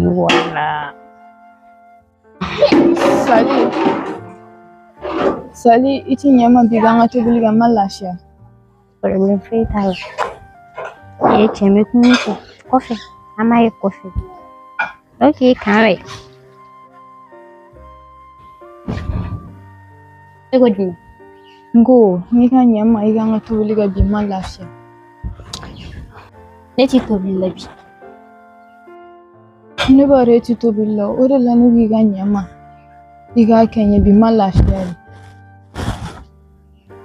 Voilà. Sali. Sali, i ti ɲɛ ma bi k'an ka tobili kɛ n ma lafiya. Problème foyi t'a la. E cɛ n bɛ kuma i fɛ kɔfɛ an b'a ye kɔfɛ. Ok, k'an bɛn. E ko jumɛn? N ko n'i ka ɲɛ ma i k'an ka tobili kɛ bi n ma lafiya. Ne ti tobili la bi. Ne b'a dɔn e ti tobili la o de la ne ko i ka ɲɛ ma i k'a kɛ n ye bi n ma lafiya de.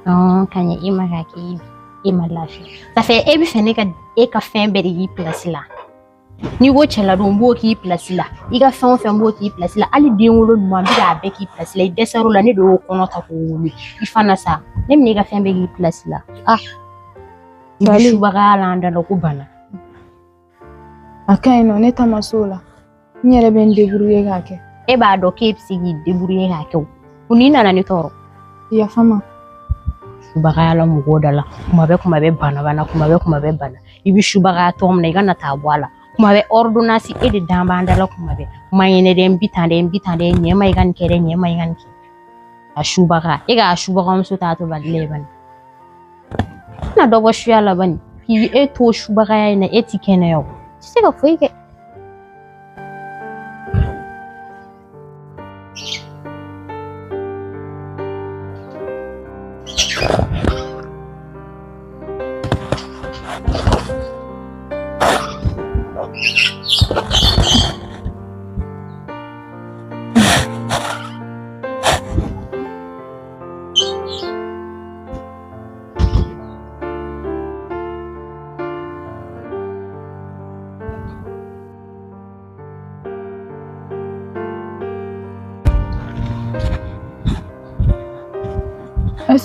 Non, ka ɲɛ e ma k'a kɛ e ma lafiya. Ça fait e bɛ fɛ ne ka e ka fɛn bɛɛ de k'i place la. N'i ko cɛladon n b'o k'i place la. I ka fɛn o fɛn n b'o k'i place la. Hali den wolo ɲuman n bɛ k'a bɛɛ k'i place la. I dɛsɛr'o la ne de y'o kɔnɔ ta k'o wolo. I fana sa ne bɛna i ka fɛn bɛɛ k'i place la. Ah, i bɛ Sali. subagaya la an da la ko bana. A ka ɲi nɔ ne ta ma s'o la. N yɛrɛ bɛ n débrouiller k'a kɛ. E b'a dɔn k'e bɛ se k'i débrouiller k'a kɛ o. O n'i nana ne tɔɔrɔ. Yafa n ma. Subagaya la mɔgɔw da la kuma bɛɛ kuma bɛɛ bana bana kuma bɛɛ kuma bɛɛ bana i bɛ subagaya tɔgɔ min na i kana taa bɔ a la kuma bɛɛ ordonnance e de dan b'an da la kuma bɛɛ ma ɲinɛ dɛ n bi tan dɛ n bi tan dɛ ɲɛ ma i ka nin kɛ dɛ ɲɛ ma i ka nin kɛ a subaga e k'a subagamuso t'a to bali la bani na dɔ bɔ suya la bani k'i e to subagaya in na e ti kɛnɛya o i ti se ka foyi kɛ.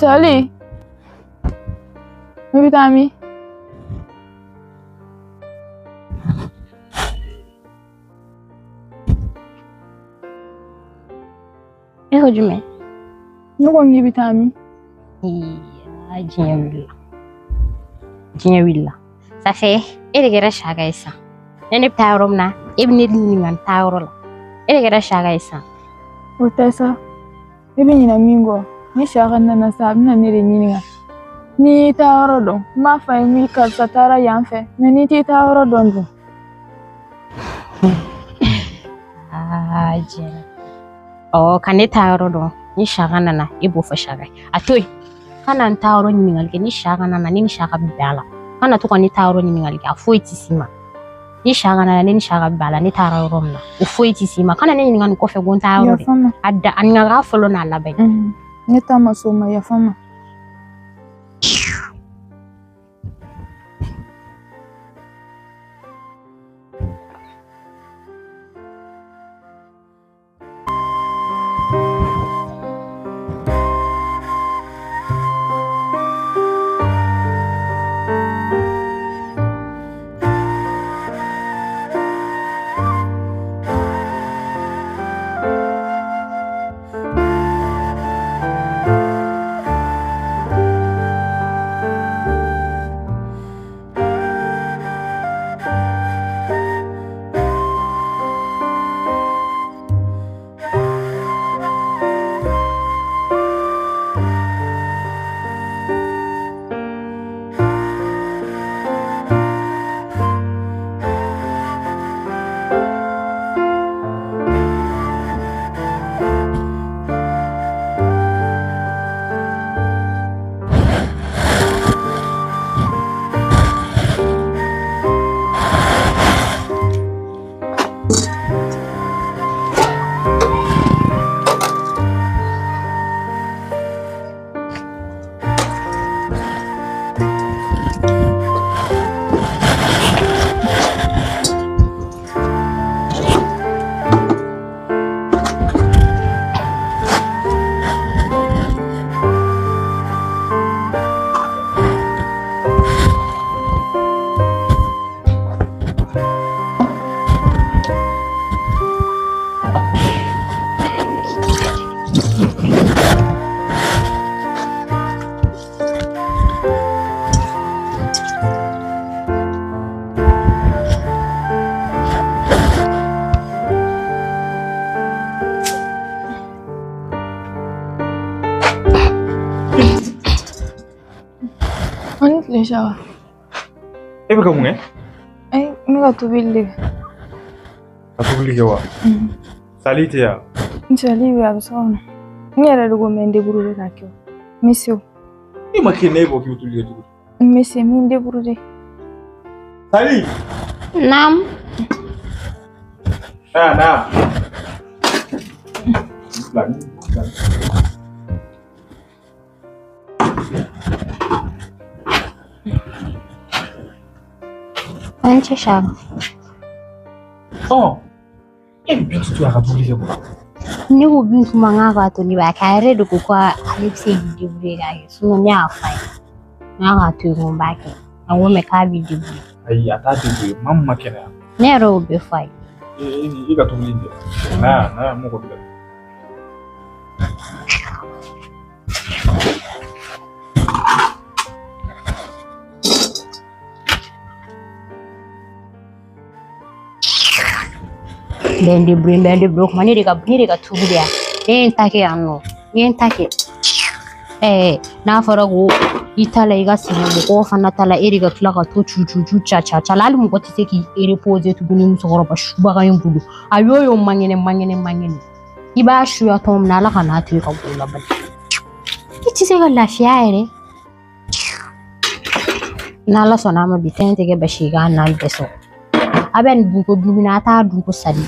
Sali, i bɛ taa min? E ko jumɛn? Ne ko k'i bɛ taa min? Aa, diɲɛ wulila. Diɲɛ wulila. Ça fait e de kɛra saka ye sisan. Ne ne bɛ taa yɔrɔ min na e bɛ ne ɲininka n taa yɔrɔ la. E de kɛra saka ye sisan. O tɛ sa. I bɛ ɲinɛ min kɔ. Ni saka nana sa a bɛna ne de ɲininka. N'i y'i taa yɔrɔ dɔn n b'a fɔ a ye n ko karisa taara yan fɛ mɛ n'i t'i taa yɔrɔ dɔn dun. Aa diɲɛ. Ɔ ka ne taa yɔrɔ dɔn ni saka nana e b'o fɔ saka ye. A to yen. Kana n taa yɔrɔ ɲininkali kɛ ni saka nana ne ni saka bɛ bɛn a la. Kana to ka ne taa yɔrɔ ɲininkali kɛ a foyi ti s'i ma. Ni saka nana ne ni saka bɛ bɛn a la ne taara yɔrɔ min na o foyi ti s'i ma. Kana ne ɲininka nin kɔfɛ ko n taa yɔrɔ dɛ. Yafa n ma. A da a ɲininka fɔlɔ n'a laban ye. Ne ta ma s'o ma yafa n ma. Ce Shaka. E bɛ ka mun kɛ? Ayi, n bɛ ka tobili de kɛ. Ka tobili kɛ wa? Sali tɛ yan? N Sali bɛ a bɛ so kɔnɔ. N yɛrɛ de ko n bɛ n débrouiller k'a kɛ o. N bɛ se o. E ma kɛ ne bɔ k'i bɛ tobili kɛ cogo di? N bɛ se, n bɛ n débrouiller. Sali! Naam. Ah, naam. An ce Shaka. Oh, e bɛ Bintu to yan a ka tobili kɛ bɔ. Ne ko Bintu ma n k'a k'a to ne b'a kɛ, a yɛrɛ de ko ko ale bɛ se k'i débrouiller k'a kɛ, sinon ne y'a f'a ye. N k'a k'a to yen ko n b'a kɛ. A ko mais k'a b'i débrouiller. Ayi, a t'a débrouiller, maa min ma kɛnɛya. Ne yɛrɛ y'o bɛɛ f'a ye. E ka tobili in kɛ. Na yan, na yan, mɔgɔ bila. N bɛ n débrouiller, n bɛ n débrouiller. O kuma ne de ka tobili yan. Ne ye n ta kɛ yan nɔ. N ye n ta kɛ. N'a fɔra ko i ta la i ka sɛgɛn, mɔgɔw fana ta la e de ka tila ka to cu cu cu ca ca ca la, hali mɔgɔ tɛ se k'i reposer tuguni musokɔrɔba subaga in bolo. A y'o y'o man kɛnɛ man kɛnɛ man kɛnɛ. I b'a suya tɔn min na, Ala ka n'a to yen ka bɔ o la bali. I tɛ se ka lafiya yɛrɛ. N'Ala sɔnna a ma bi fɛn tɛ kɛ basi ye k'a n'an bɛɛ sɔrɔ. A bɛ nin dun ko dumuni, a t'a dun ko sali.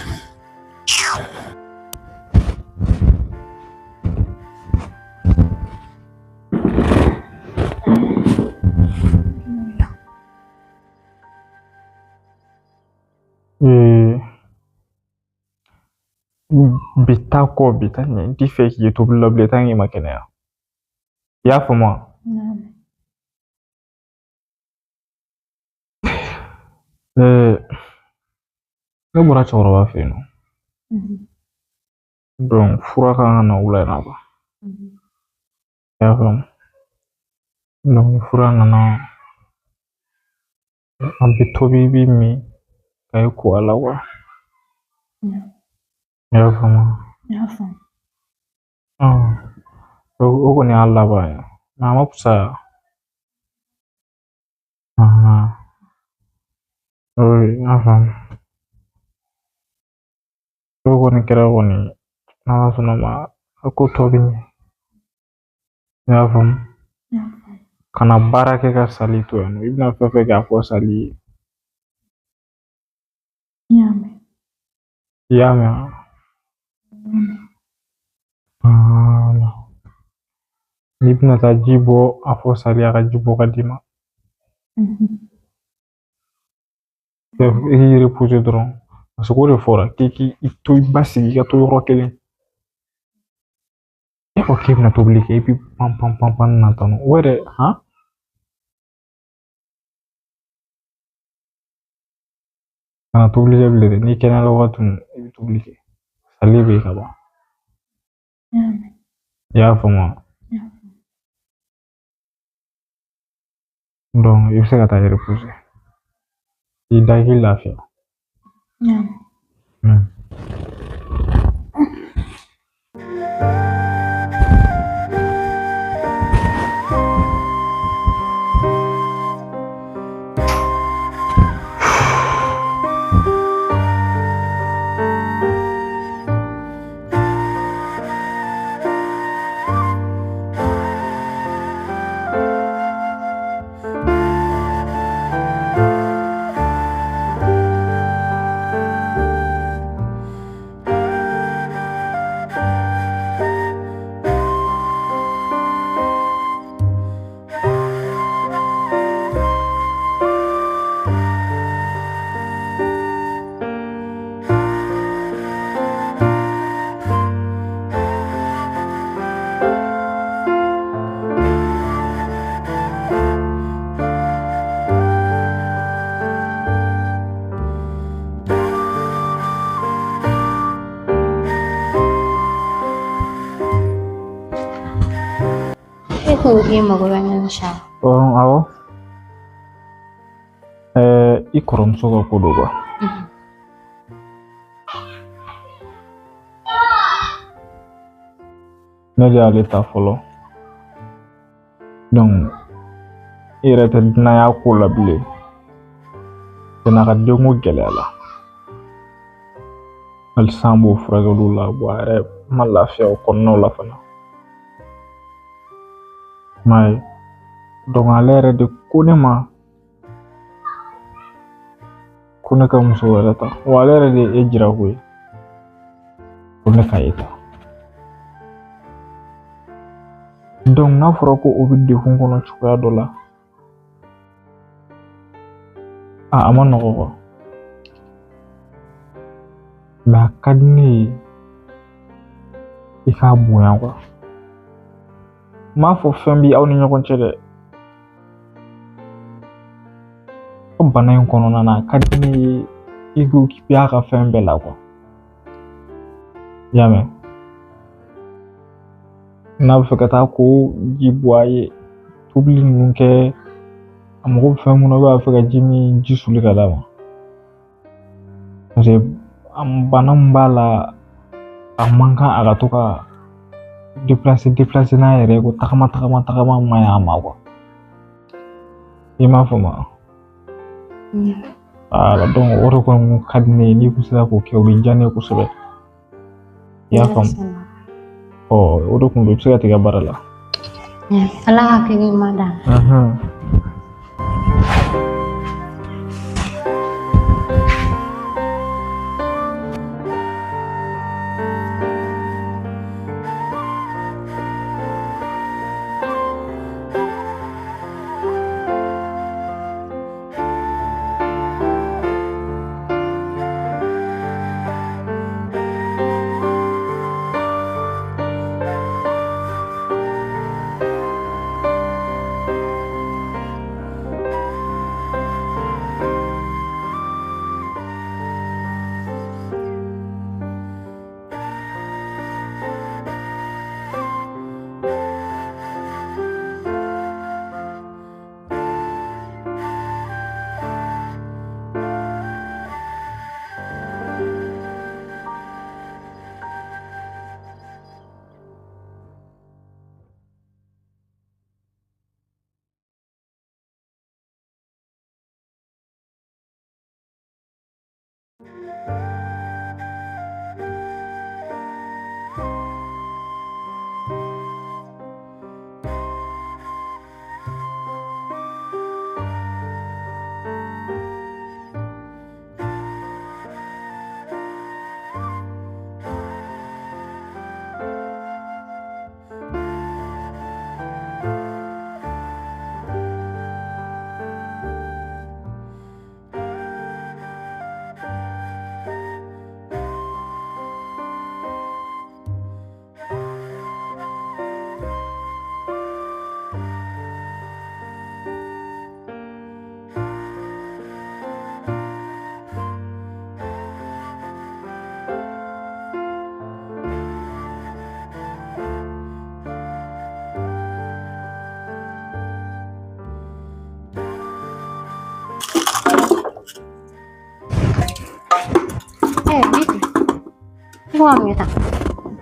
Bi taa kɔ, bi taa ɲɛ, n t'i fɛ k'i ye tobili la bilen tant que i ma kɛnɛya. I y'a faamu wa? Ne bɔra cɛkɔrɔba fɛ yen nɔ. Donc fura kan ka na wula in na quoi. I y'a faamu? Donc fura nana, an bɛ tobi i b'i min ka i ko a la quoi. I y'a faamu? N y'a faamu. O kɔni y'a laban ye. Mais a ma fisaya. Oui, n y'a faamu. O kɔni kɛra kɔni, n'Ala sɔnna ma, a ko tɔ bɛ ɲɛ. I y'a faamu? Kana baara kɛ ka Sali to yan nɔ. I bɛna fɛn fɛn kɛ a fɔ Sali ye. N y'a mɛn. I y'a mɛn wa? N'i bɛna taa ji bɔ, a fɔ Sali a ka ji bɔ ka d'i ma. I k'i reposer dɔrɔn. Parce que o de fɔra k'i k'i to i basigi, i ka to yɔrɔ kelen. E ko k'e bɛna tobili kɛ, i bɛ pan pan pan pan na tan nɔ. O yɛrɛ han? Kana tobili kɛ bilen dɛ. N'i kɛnɛyara wagati min, i bɛ tobili kɛ. Sali bɛ yen ka ban. I y'a faamu wa? Donc i bɛ se ka taa reposer. I da k'i lafiya. E ko k'i mago bɛ ne na sa. Awɔ. I kɔrɔmuso ka ko don quoi. Ne de y'ale ta fɔlɔ. Donc I yɛrɛ tɛ dunanya ko la bilen. Cɛnna ka denko gɛlɛya la. Hali sisan an b'o furakɛliw la, a yɛrɛ ma lafiya o kɔnɔnaw la fana. I m'a ye? Ale yɛrɛ de ko ne ma ko ne ka muso wɛrɛ ta. Wa ale yɛrɛ de ye e jira koyi. Ko ne ka e ta. N'a fɔra ko o bɛ degun kɔnɔ cogoya dɔ la, a ma nɔgɔ. A ka di ne ye i k'a bonya. N m'a fɔ fɛn b'i aw ni ɲɔgɔn cɛ dɛ. O bana in kɔnɔna na, a ka di ne ye i k'o k'i a ka fɛn bɛɛ la. I y'a mɛn? N'a bɛ fɛ ka taa ko ji bɔ a ye, tobili ninnu kɛ, a mago bɛ fɛn mun na, b'a fɛ ka ji min ji suli ka d'a ma. Paseke bana min b'a la, a man kan a ka to ka déplacer n'a yɛrɛ ye ko tagama tagama tagama man ɲi a ma. I m'a faamu wa? Voilà, donc o de kɔni ka di ne ye, n'i kun sera k'o kɛ o bɛ diya ne ye kosɛbɛ. I y'a faamu? O de kun don, i bɛ se ka t'i ka baara la. Ala hakili ɲuman d'an ma.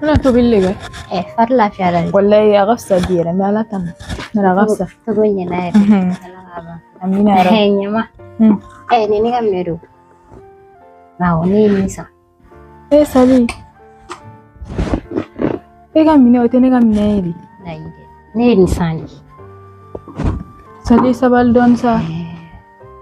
Ina tobili de kɛ. Fari lafiyara de. Wallahi a ka fisa bi yɛrɛ, mɛ Ala tanu. A ka fisa. Togo ɲɛna yɛrɛ. Ala k'a ban. Amina yarabi. Ɲama. Nin ne ka minɛ don. Awɔ, ne ye nin san. Sali. E ka minɛ o tɛ ne ka minɛ ye de. Ayi dɛ, ne ye nin san de. Sali sabali dɔɔni sa.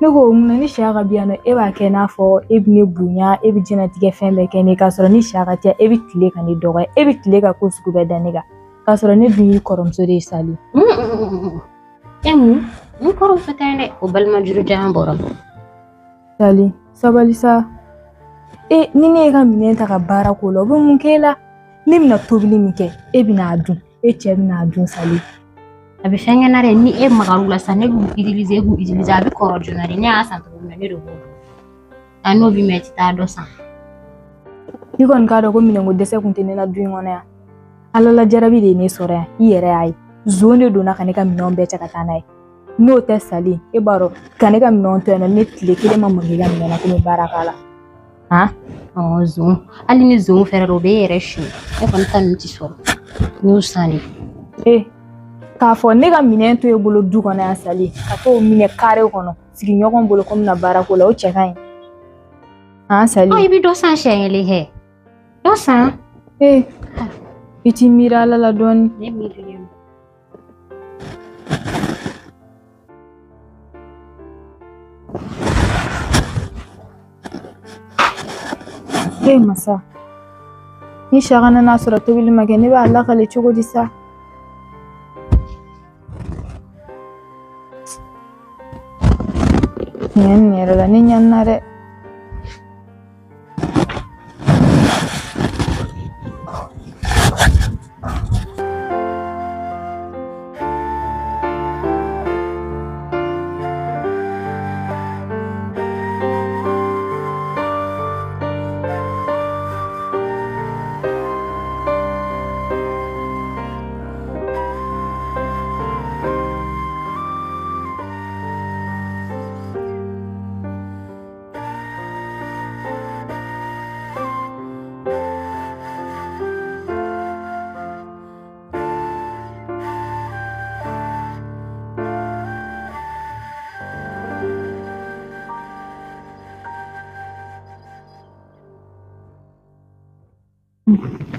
Ne ko mun na ni Siyaka bi yan nɔ, e b'a kɛ i n'a fɔ e bɛ ne bonya, e bɛ diɲɛlatigɛ fɛn bɛɛ kɛ ne k'a sɔrɔ ni Siyaka tɛ, e bɛ tile ka ne dɔgɔya, e bɛ tile ka ko sugu bɛɛ da ne kan, k'a sɔrɔ ne dun y'i kɔrɔmuso de ye Sali. E mun? N kɔrɔmuso tɛ dɛ, o balima juru jan bɔra. Sali, sabali sa. Ni ne ye ka minɛn ta ka baara k'o la, o bɛ mun k'e la? Ne bɛna tobili min kɛ, e bɛna a dun, e cɛ bɛna a dun Sali. A bɛ fɛn kɛ n na dɛ, ni e magar'u la sisan, ne b'u utiliser, e b'u utiliser, a bɛ kɔrɔ joona de. Ne y'a san cogo min na, ne de b'o dɔn. A n'o b'i mɛn, i tɛ taa dɔ san. I kɔni k'a dɔn ko minɛnko dɛsɛ kun tɛ ne la du in kɔnɔ yan. Ala la jarabi de ye ne sɔrɔ yan, i yɛrɛ y'a ye. Zon de donna ka ne ka minɛnw bɛɛ cɛ ka taa n'a ye. N'o tɛ Sali, e b'a dɔn ka ne ka minɛnw to yan nɔ, ne tile kelen ma maga i ka minɛn na ko n bɛ baara k'a la. Han? Zon. Hali ni zon fɛrɛ o b'e yɛrɛ su. Ne kɔni ta ninnu ti sɔrɔ. N y'u san de. K'a fɔ ne ka minɛn to e bolo du kɔnɔ yan Sali, ka t'o minɛ kare kɔnɔ sigiɲɔgɔn bolo ko n bɛna baara ko la, o cɛ ka ɲi. Han Sali. I bɛ dɔ san siɲɛ kelen kɛ. Dɔ san. Ee, i t'i miiri Ala la dɔɔni. Ne miirilen don. Ee masa, ni Saka nana sɔrɔ tobili ma kɛ, ne b'a lakale cogo di sa? Tiɲɛ nin yɛrɛ la ne ɲanina dɛ.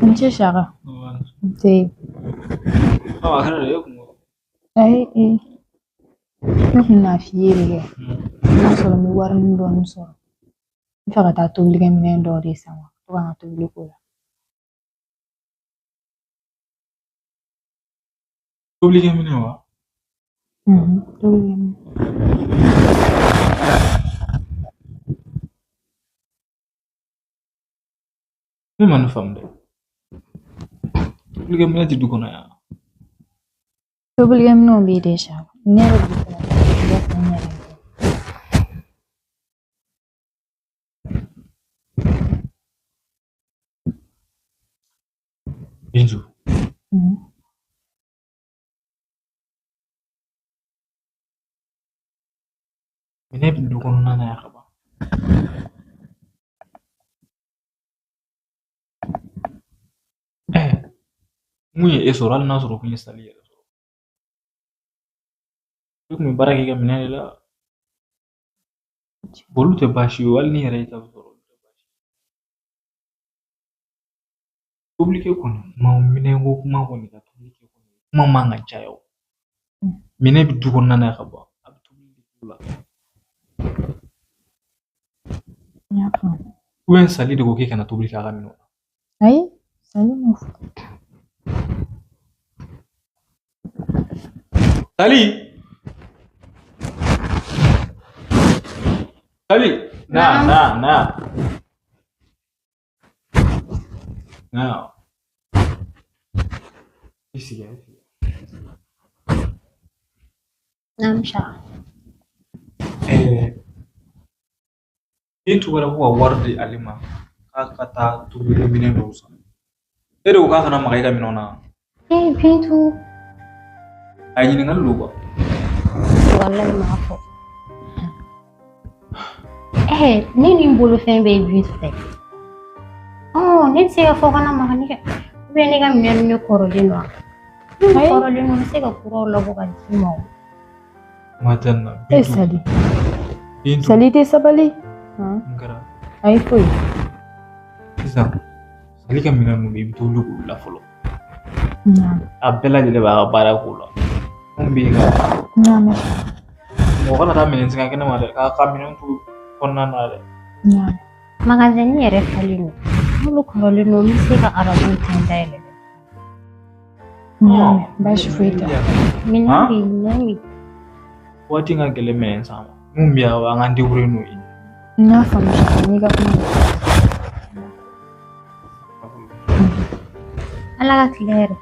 N ce Saka. Nse. Ayi, ne kun bɛna f'i ye de kɛ. N'a sɔrɔ n bɛ warinin dɔɔni sɔrɔ. N fɛ ka taa tobilikɛminɛn dɔw de san wa, to ka n ka tobili k'o la. Tobilikɛminɛn wa? Tobilikɛminɛn. Ne ma nin faamu dɛ. Tobilikɛminɛn tɛ du kɔnɔ yan. Tobilikɛminɛnw bɛ yen de Saka. Ne yɛrɛ bɛ fɛ ka dɔ san n yɛrɛ ye. Bintu. Minɛn bɛ du kɔnɔna na yan ka ban. Mun ye e sɔrɔ hali n'a sɔrɔ kun ye Sali yɛrɛ sɔrɔ. E kun bɛ baara kɛ i ka minɛn de la. Olu tɛ baasi ye hali ni yɛrɛ y'i ta sɔrɔ olu tɛ baasi ye. Tobilikɛ kɔni kuma minɛnko kuma kɔni ka tobilikɛ kɔni kuma man ka caya o. Minɛn bɛ du kɔnɔna na ka ban a bɛ tobili de k'u la. N y'a faamu. Ou bien Sali de ko k'e kana tobili kɛ a ka minɛnw na. Ayi, Sali m'o fɔ. Sali! Sali! Na, na, na. Na. I sigi, i sigi. Naamu Saka. E tugura ko ka wari di ale ma k'a ka taa tobilikɛminɛn dɔw san. E de ko k'a kana maga i ka minɛnw na. Ee Bintu. A ye ɲininkali don kuwa. Walayi m'a fɔ. Ne ni n bolofɛn bɛɛ ye Bintu fɛ. Ne tɛ se ka fɔ kana maga ne ka ou bien ne ka minɛn ninnu kɔrɔlen don wa? Ne kɔrɔlen don, n bɛ se ka kuraw labɔ ka d'i ma o. Kuma tɛ nin na. E Sali. Sali tɛ sabali. Mun kɛra? Ayi foyi. Sisan Sali ka minɛn ninnu bɛ yen, i bɛ t'olu k'olu la fɔlɔ. A bɛɛ lajɛlen b'a ka baara k'o la. Mun bɛ yen ka. Mɔgɔ kana taa minɛn sigi kɛnɛ ma dɛ, k'a ka minɛn to kɔnɔna na dɛ. Magasin yɛrɛ falen don. N'olu kɔrɔlen don, n bɛ se ka arabu tɛn dayɛlɛ. Baasi foyi tɛ. Minɛn bɛ yen, minɛn bɛ yen. Waati ka gɛlɛn minɛn san ma. Mun bɛ yan, an k'an débrouiller n'o ye. N y'a faamu Saka, n'i ka kuma. Ala ka tile hɛrɛ.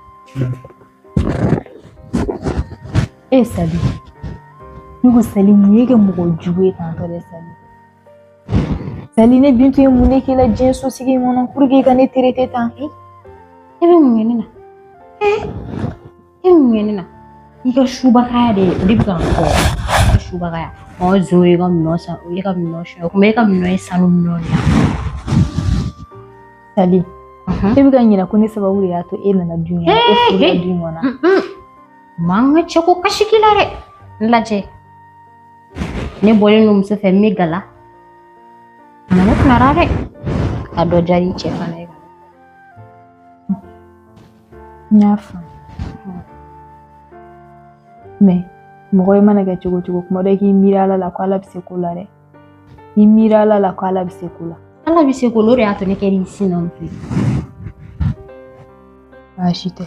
E Sali, ne ko Sali mun ye kɛ mɔgɔ jugu ye tantɔ dɛ Sali. Sali ne Bintu ye mun de k'i la diɲɛ sosigi in kɔnɔ pour que i ka ne traiter tan? E bɛ mun kɛ ne na? E bɛ mun kɛ ne na? I ka subagaya de o de bɛ ka n tɔɔrɔ. I ka subagaya. Ɔ zon ye ka minɛn san, o ye ka minɛn suɲɛ, o kuma e ka minɛn ye sanu minɛn de ye. Sali, e bɛ ka ɲinɛ ko ne sababu de y'a to e nana du in kɔnɔ, e furula du in kɔnɔ. Man ka cɛ ko kasi k'i la dɛ. N lajɛ. Ne bɔlen don muso fɛ n bɛ gala. A ma ne kunna dɛ. A dɔ diyara i cɛ fana ye. N y'a faamu. Mais mɔgɔ i mana kɛ cogo o cogo kuma dɔ i k'i miiri Ala la ko Ala bɛ se ko la dɛ. I miiri Ala la ko Ala bɛ se ko la. Ala bɛ se ko la o de y'a to ne kɛra i sinamuso ye. Baasi tɛ.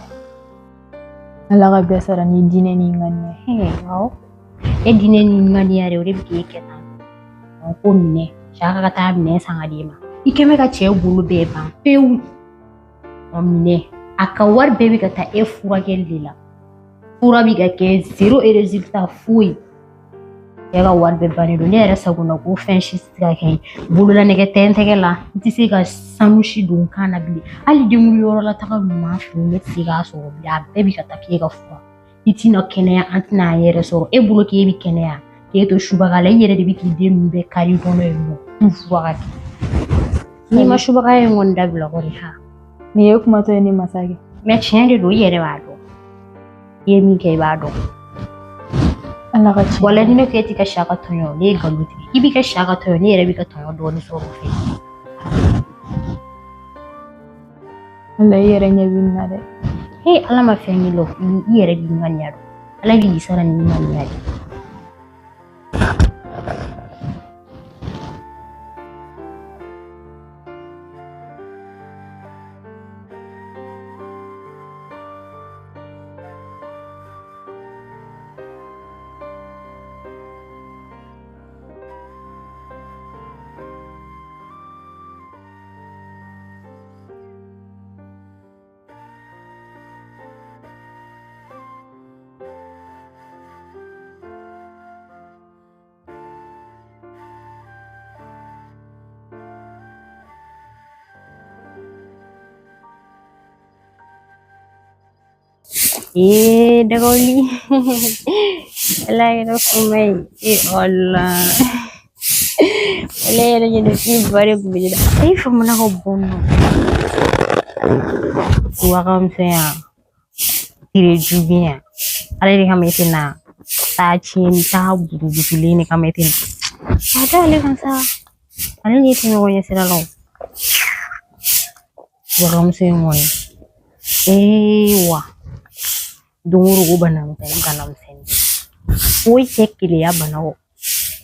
Ala ka bɛɛ sara n'i diinɛ n'i ŋaniya ye. Awɔ. E diinɛ ni ŋaniya de o de bɛ k'e kɛ tan. Ko minɛ Saka ka taa minɛ san ka d'e ma. I kɛ bɛ ka cɛ bolo bɛɛ ban pewu. O minɛ a ka wari bɛɛ bɛ ka taa e furakɛli de la. Fura bɛ ka kɛ zéro résultat foyi. Cɛ ka wari bɛɛ bannen don ne yɛrɛ sagona ko fɛn si tɛ se ka kɛ bololanɛgɛ tɛ n tɛgɛ la n tɛ se ka sanu si don n kan na bilen hali denwuli yɔrɔ la taga ɲuman fɛ ne tɛ se k'a sɔrɔ bilen a bɛɛ bɛ ka taa k'e ka fura i tɛna kɛnɛya an tɛna an yɛrɛ sɔrɔ e bolo k'e bɛ kɛnɛya k'e to subaga la i yɛrɛ de bɛ k'i den ninnu bɛɛ kari kɔnɔ yen nɔ k'u fura ka kɛ n'i ma subagaya in kɔni dabila kɔni ha. Nin ye kumatɔ ye ne masakɛ. Mais tiɲɛ de don i yɛrɛ b'a dɔn i ye min kɛ i b'a dɔn. Ala ka tiɲɛ. Wala ni ne ko e t'i ka Saka tɔɲɔ ne ye nkalon tigɛ i b'i ka Saka tɔɲɔ ne yɛrɛ b'i ka tɔɲɔ dɔɔnin sɔrɔ o fɛ. Ala i yɛrɛ ɲɛ b'i na dɛ. He Ala ma fɛn k'i la i yɛrɛ b'i ŋaniya dɔn Ala b'i sara ni ŋaniya de. Eh, dagawli. Ala yɛrɛ kuma ye. Eh, Allah. Wala yɛrɛ ɲɛnɛ k'i bari kun bɛ ne la. E famana ka bon nɔ. Wagamisɛnya. Tire juguya. Ala de kama e tɛ na. Taa tiɲɛni taa burubutulen de kama e tɛ na. A tɛ ale kan sa. Ale ni e tɛ ɲɔgɔn ɲɛ sira la o. Wagamuso in kɔni. Ee wa. Don o don ko bana misɛnnin bana misɛnnin. Foyi tɛ keleya bana kɔ.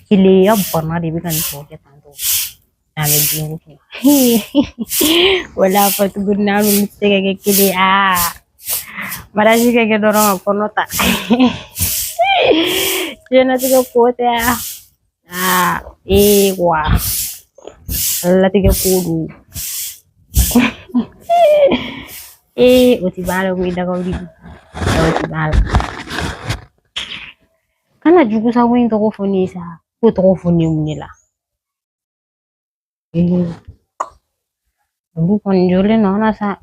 Keleya bana de bɛ ka nin tɔ kɛ tan tɔ. A bɛ diɲɛ kɛ. Wala a fɔ tuguni n'a ninnu tɛ se ka kɛ kelen ye. Aa mariage ka kɛ dɔrɔn ka kɔnɔ ta. Diɲɛlatigɛ ko tɛ a. Aa ee wa. Latigɛ ko don. Ee o ti ban la koyi dagawuli. O ti ban la. Kana jugu sago in tɔgɔ fɔ ne ye sa. K'o tɔgɔ fɔ ne ye mun de la? Ee olu kɔni jɔlen don an na sa.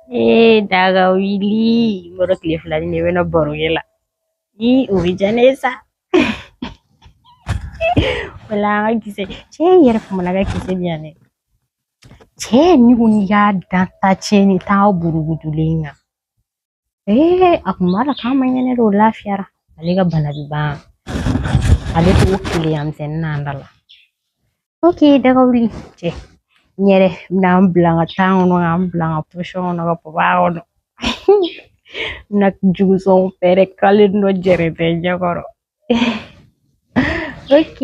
Ee dagawuli. N b'a dɔn tile fila nin de bɛna baro kɛ la. Ii o bɛ diya ne ye sa. Wala an ka kisɛ. Cɛ yɛrɛ famana ka kisɛ di yan dɛ. Cɛ ni ko n'i y'a dan ta tiɲɛni taa burubutulen kan. Ee a kun b'a la k'a man kɛnɛ de o lafiyara. Ale ka bana bɛ ban. Ale t'o keleya misɛnnin n'an da la. Ok dagawuli cɛ. N yɛrɛ n bɛna n bila n ka tan kɔnɔ ka n bila n ka pɔsɔn kɔnɔ ka papa kɔnɔ. N bɛna jugusɔn fɛɛrɛ kale dɔ jɛrɛ tɛ ɲɛkɔrɔ. Ok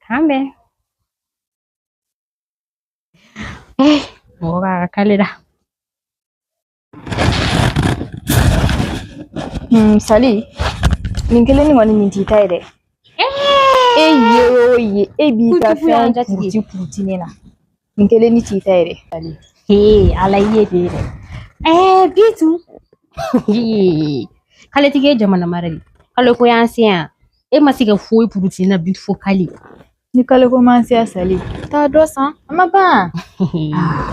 k'an bɛn. Mɔgɔ b'a ka kale la. Sali, nin kelen nin kɔni nin t'i ta ye dɛ. E ye o ye e b'i ka fɛnw puruti puruti ne na. Nin kelen nin t'i ta ye dɛ. Sali. Ee Ala i ye de ye dɛ. Bitu. K'ale tigi ye jamana mara de. K'ale ko y'an se yan. E ma se ka foyi puruti na bi fo k'ale. Ni k'ale ko m'an se yan Sali, taa dɔ san a ma ban.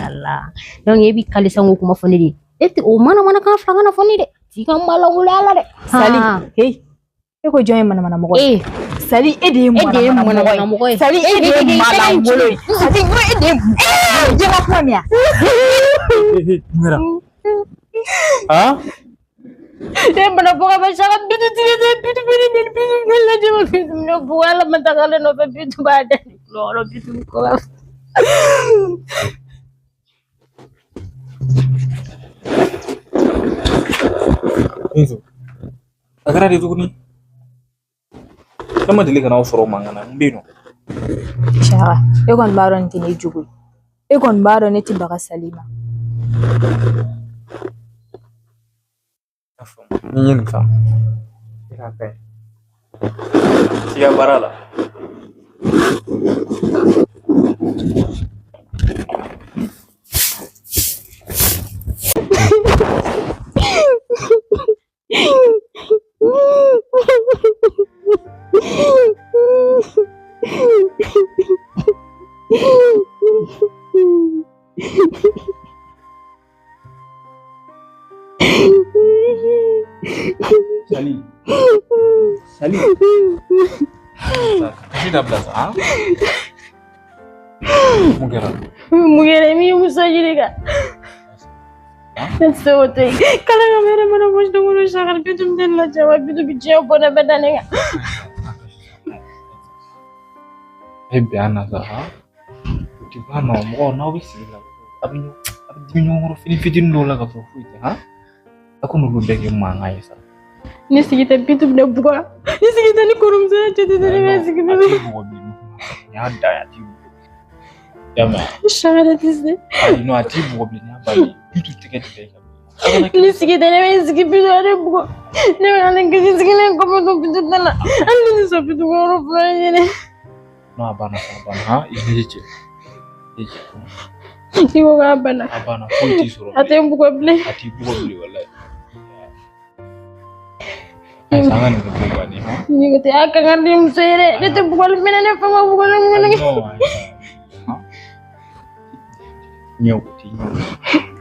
Ala. Donc e bi kale sango kuma fɔ ne de. E tɛ o mana mana kan fila kana fɔ ne dɛ. T'i ka malangolo la dɛ. Sali, hey. E ko jɔn ye manamana mɔgɔ ye? Sali e de ye manamana mɔgɔ ye. Sali e de ye malangolo ye. Sali e de ye jɛgɛ kuma min ya. Mun kɛra? Han? Ne bana bɔ ka saka Bintu tile tɛ Bintu bɛ ne nɛni Bintu bɛ ne lajɛ Bintu bɛ ne bugɔ ala ma taga ale nɔfɛ Bintu b'a da ne tulo kɔrɔ Bintu bɛ kɔ Bintu, a kɛra di tuguni? Ne ma deli ka n'aw sɔrɔ mankan na, n bɛ yen nɔ. Saka, e kɔni b'a dɔn nin tɛ ne jogo ye. E kɔni b'a dɔn ne tɛ baga Sali ma. Ni n ye nin faamu, e k'a ka ɲi. T'i ka baara la. Sali. Sali. Kasi dabila sa, ha? Mun kɛra? Mun kɛra min ye muso ɲininka? Ne tɛ se k'o to yen. K'ale ka mɛrɛ mana bɔ don o don Saka Bintu bɛ ne lajɛ wa Bintu bɛ diɲɛ bɔnɛ bɛɛ da ne kan. E bɛn an na sa, ha? O tɛ ban nɔ, mɔgɔw n'aw bɛ sigi la, a bɛ dimi ɲɔgɔn kɔrɔ fini fitinin dɔw la ka sɔrɔ foyi tɛ, ha? A ko n'olu bɛɛ kɛ mankan ye sa. Ni sigi tɛ Bintu bɛ ne bugɔ. Ni sigi tɛ ni kɔrɔmuso ye cɛ tɛ ne bɛ sigi A Bintu. t'i bugɔ bilen. Nin y'a dan ye, a t'i bugɔ. I y'a mɛn? Saka ne tɛ se. Ayi, non, a t'i bugɔ bilen, nin y'a bannen ye. Bintu tɛgɛ tɛ da i kan. A kana kɛ Ni sigi tɛ ne bɛ n sigi Bintu ka ne bugɔ. Ne bɛ na n kasi sigilen kɔfɛ to Bintu da la. Hali ni ne sɔn Bintu ka yɔrɔ fura ɲini. Non, a banna sa, a banna, han? I ɲɛji cɛ. I cɛ. I ko k'a banna. A banna, foyi t'i sɔrɔ A tɛ n bugɔ bilen. A t'i bugɔ bilen, walayi. Ayi, sa, an ka nin kɛ ko bannen, han? Ni ko tɛ a kan ka di muso ye dɛ. Ne tɛ bugɔli minɛ ne fa ma bugɔli minɛ. Non, ayi, han? Ɲɛ o t'i ɲɛ o.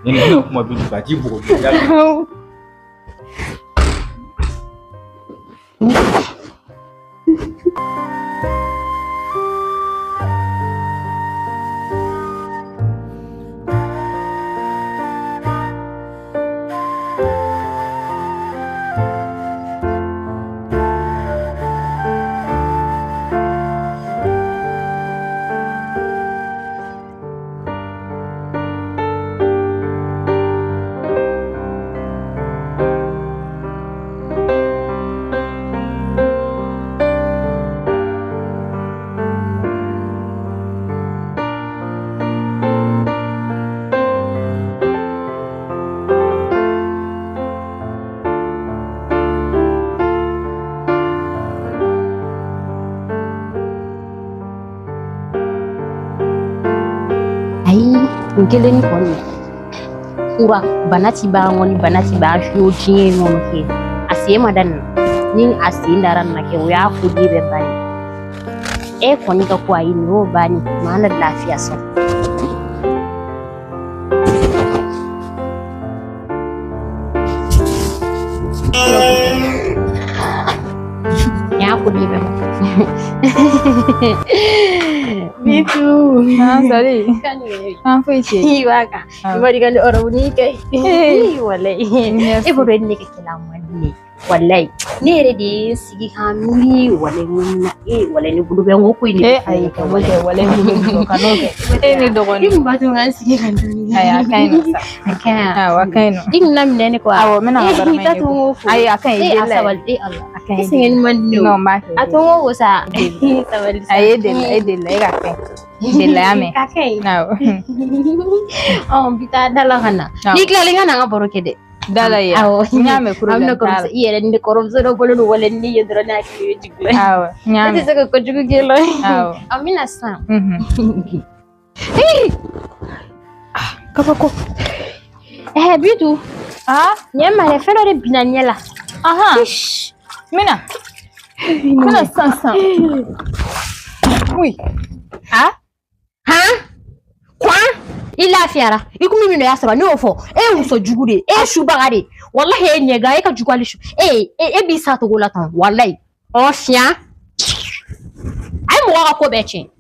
Ni nin kuma Bintu fɛ, a t'i bugɔ bilen, i y'a mɛn? Ayi, n kelen kɔni fura bana ti ban kɔni bana ti ban fiyewu diɲɛ in kɔnɔ kɛ a sen ma da nin na ni a sen dara nin na kɛ o y'a koden bɛɛ ban ye e kɔni ka ko ayi nin y'o bannen maa na lafiya sɔrɔ. Nin y'a koden bɛɛ ban. Bintu. Ah, Sali. An foyi tɛ yen. I b'a kan. I b'a ka ni ɔrɔbu ni kɛ. Walayi. Merci. E b'a dɔn ne ka kɛlɛ man di ne ye. Walayi. Ne yɛrɛ de ye n sigi k'an miiri walayi n ko na e walayi ne bolo bɛ n ko ko in de Eh, bɛ ayi, kɛ kan'o kɛ, walayi n bolo b'i jɔ, kan'o kɛ. E ne I dɔgɔnin. kun b'a to n ka n sigi ka dɔɔni. Ayi, a ka ɲi nɔ sa. A ka ɲi. Awɔ, a ka ɲi nɔ. I kun na minɛ ne kɔ wa? Awɔ, n bɛna n ka barama I t'a ɲini to n k'o fo. Ayi, a ka ɲi, E a delila ye. sabali e Ala. A ka I ɲi. sɛgɛnni man di ne o. Non, n b'a kɛ. A to n k'o ko sa. Sabali sa. Ayi, e delila, e delila, e ka kɛ. Delila y'a mɛn. Ka kɛ yen. Awɔ. Ɔ n bɛ taa da la ka na. Awɔ. N'i tilala i ka na an ka baro kɛ dɛ. Da la yen. Awɔ. N y'a mɛn An problème bɛna t'a la. kɔrɔmuso i yɛrɛ ni ne kɔrɔmuso dɔ bolo don wale ni ye dɔrɔn ne hakili bɛ jigin la. Awɔ, n y'a Ne tɛ mɛn. se ka kojugu k'e la. Awɔ. An bɛna sisan. Mhm. Kabako. Ɛɛ Bintu, Ah, ɲɛ ma dɛ fɛn dɔ de binna ɲɛ la. ahan. N bɛna. N bɛna sisan sisan. Oui. Ah, Han? Kwan? I lafiyara. I kun bɛ min dɔn i y'a sɔrɔ ne y'o fɔ. E ye muso jugu de ye. E ye subaga de ye. Walahi e ɲɛgan e ka jugu hali su. E e b'i sa togo la tan. Walahi. Ɔ fiɲɛ. A ye mɔgɔ ka ko bɛɛ tiɲɛ.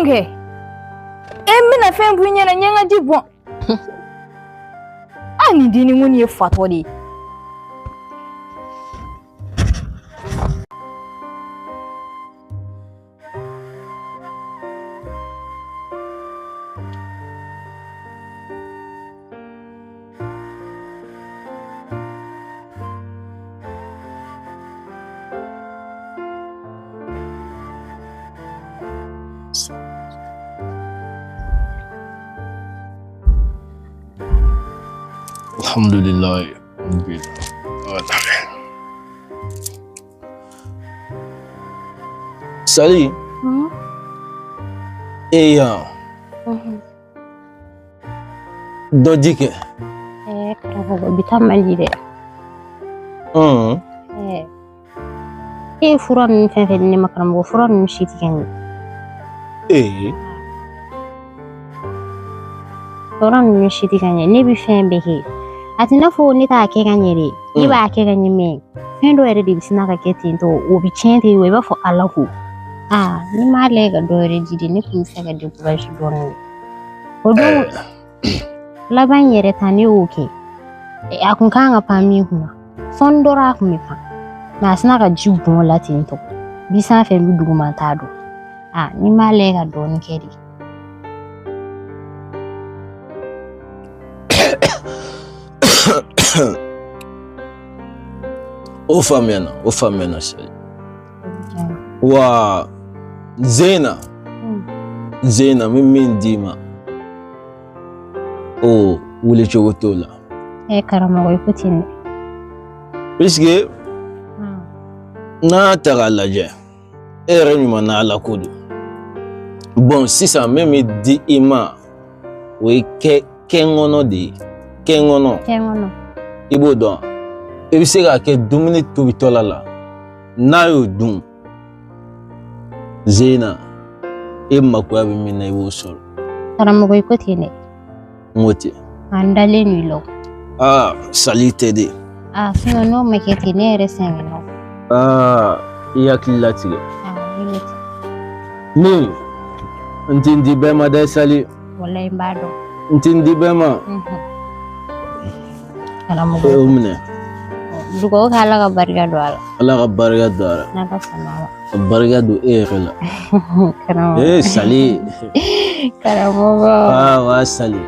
Kɛ? E n bɛna fɛn f'i ɲɛna, n ye n ka ji bɔn. A nin dennin kɔni ye fatɔ de ye. Alhamdulillah. Sali. E yan. Dɔ di kɛ. Karamɔgɔ bi taa man di dɛ. E ye fura ninnu fɛn fɛn di ne ma karamɔgɔ, fura ninnu si tɛ kɛ n ye. Fura ninnu si tɛ ka ɲɛ, ne bɛ fɛn bɛɛ kɛ. A tɛ n'a fɔ ne t'a kɛ ka ɲɛ dɛ, ne b'a kɛ ka ɲɛ mɛ fɛn dɔ yɛrɛ de bɛ sina ka kɛ ten tɔ, o bɛ tiɲɛ ten wa i b'a fɔ Ala ko. Ni m'a lajɛ ka dɔ wɛrɛ di de, ne tun bɛ fɛ ka découragé dɔɔnin. O don laban yɛrɛ ta ne y'o kɛ. A kun kan ka pan min kunna, sɔɔni dɔrɔn a kun bɛ pan. Mɛ a sina ka ji bɔn o la ten tɔ. Bi sanfɛ n bɛ duguma t'a dɔn. Ni m'a lajɛ ka dɔɔnin kɛ de. O faamuyana Sali. Wa Zena, Zena n bɛ min d'i ma, o wuli cogo t'o la. Karamɔgɔ i ko ten dɛ. Puisque n'an y'a ta k'a lajɛ, e yɛrɛ ɲuman na Ala ko don. Bon sisan n bɛ min di i ma, o ye kɛŋɔnɔ de ye. Kɛŋɔnɔ. Kɛŋɔnɔ. I b'o dɔn. I bɛ se k'a kɛ dumuni tobitɔla la, n'a y'o dun, Zena, e makoya bɛ min na i b'o sɔrɔ. Karamɔgɔ i ko ten dɛ. N ko ten. An dalen don i la. Sali tɛ de. Sinon n'o ma kɛ ten ne yɛrɛ sɛgɛnna. I hakili latigɛ. Ne bɛ ten. Ne, n ti n di bɛɛ ma dɛ Sali. Walayi n b'a dɔn. N ti n di bɛɛ ma. Karamɔgɔ. O minɛ. Dugawu kɛ Ala ka barika don a la. Ala ka barika don a la. N'Ala sɔnna a ma. Ka barika don e yɛrɛ la. Karamɔgɔ. Sali. Karamɔgɔ. Wa Sali.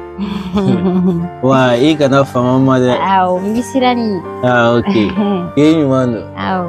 Wa i kana fama ma dɛ. Awɔ, n bɛ siran nin. Ok. I ɲuman don. Awɔ.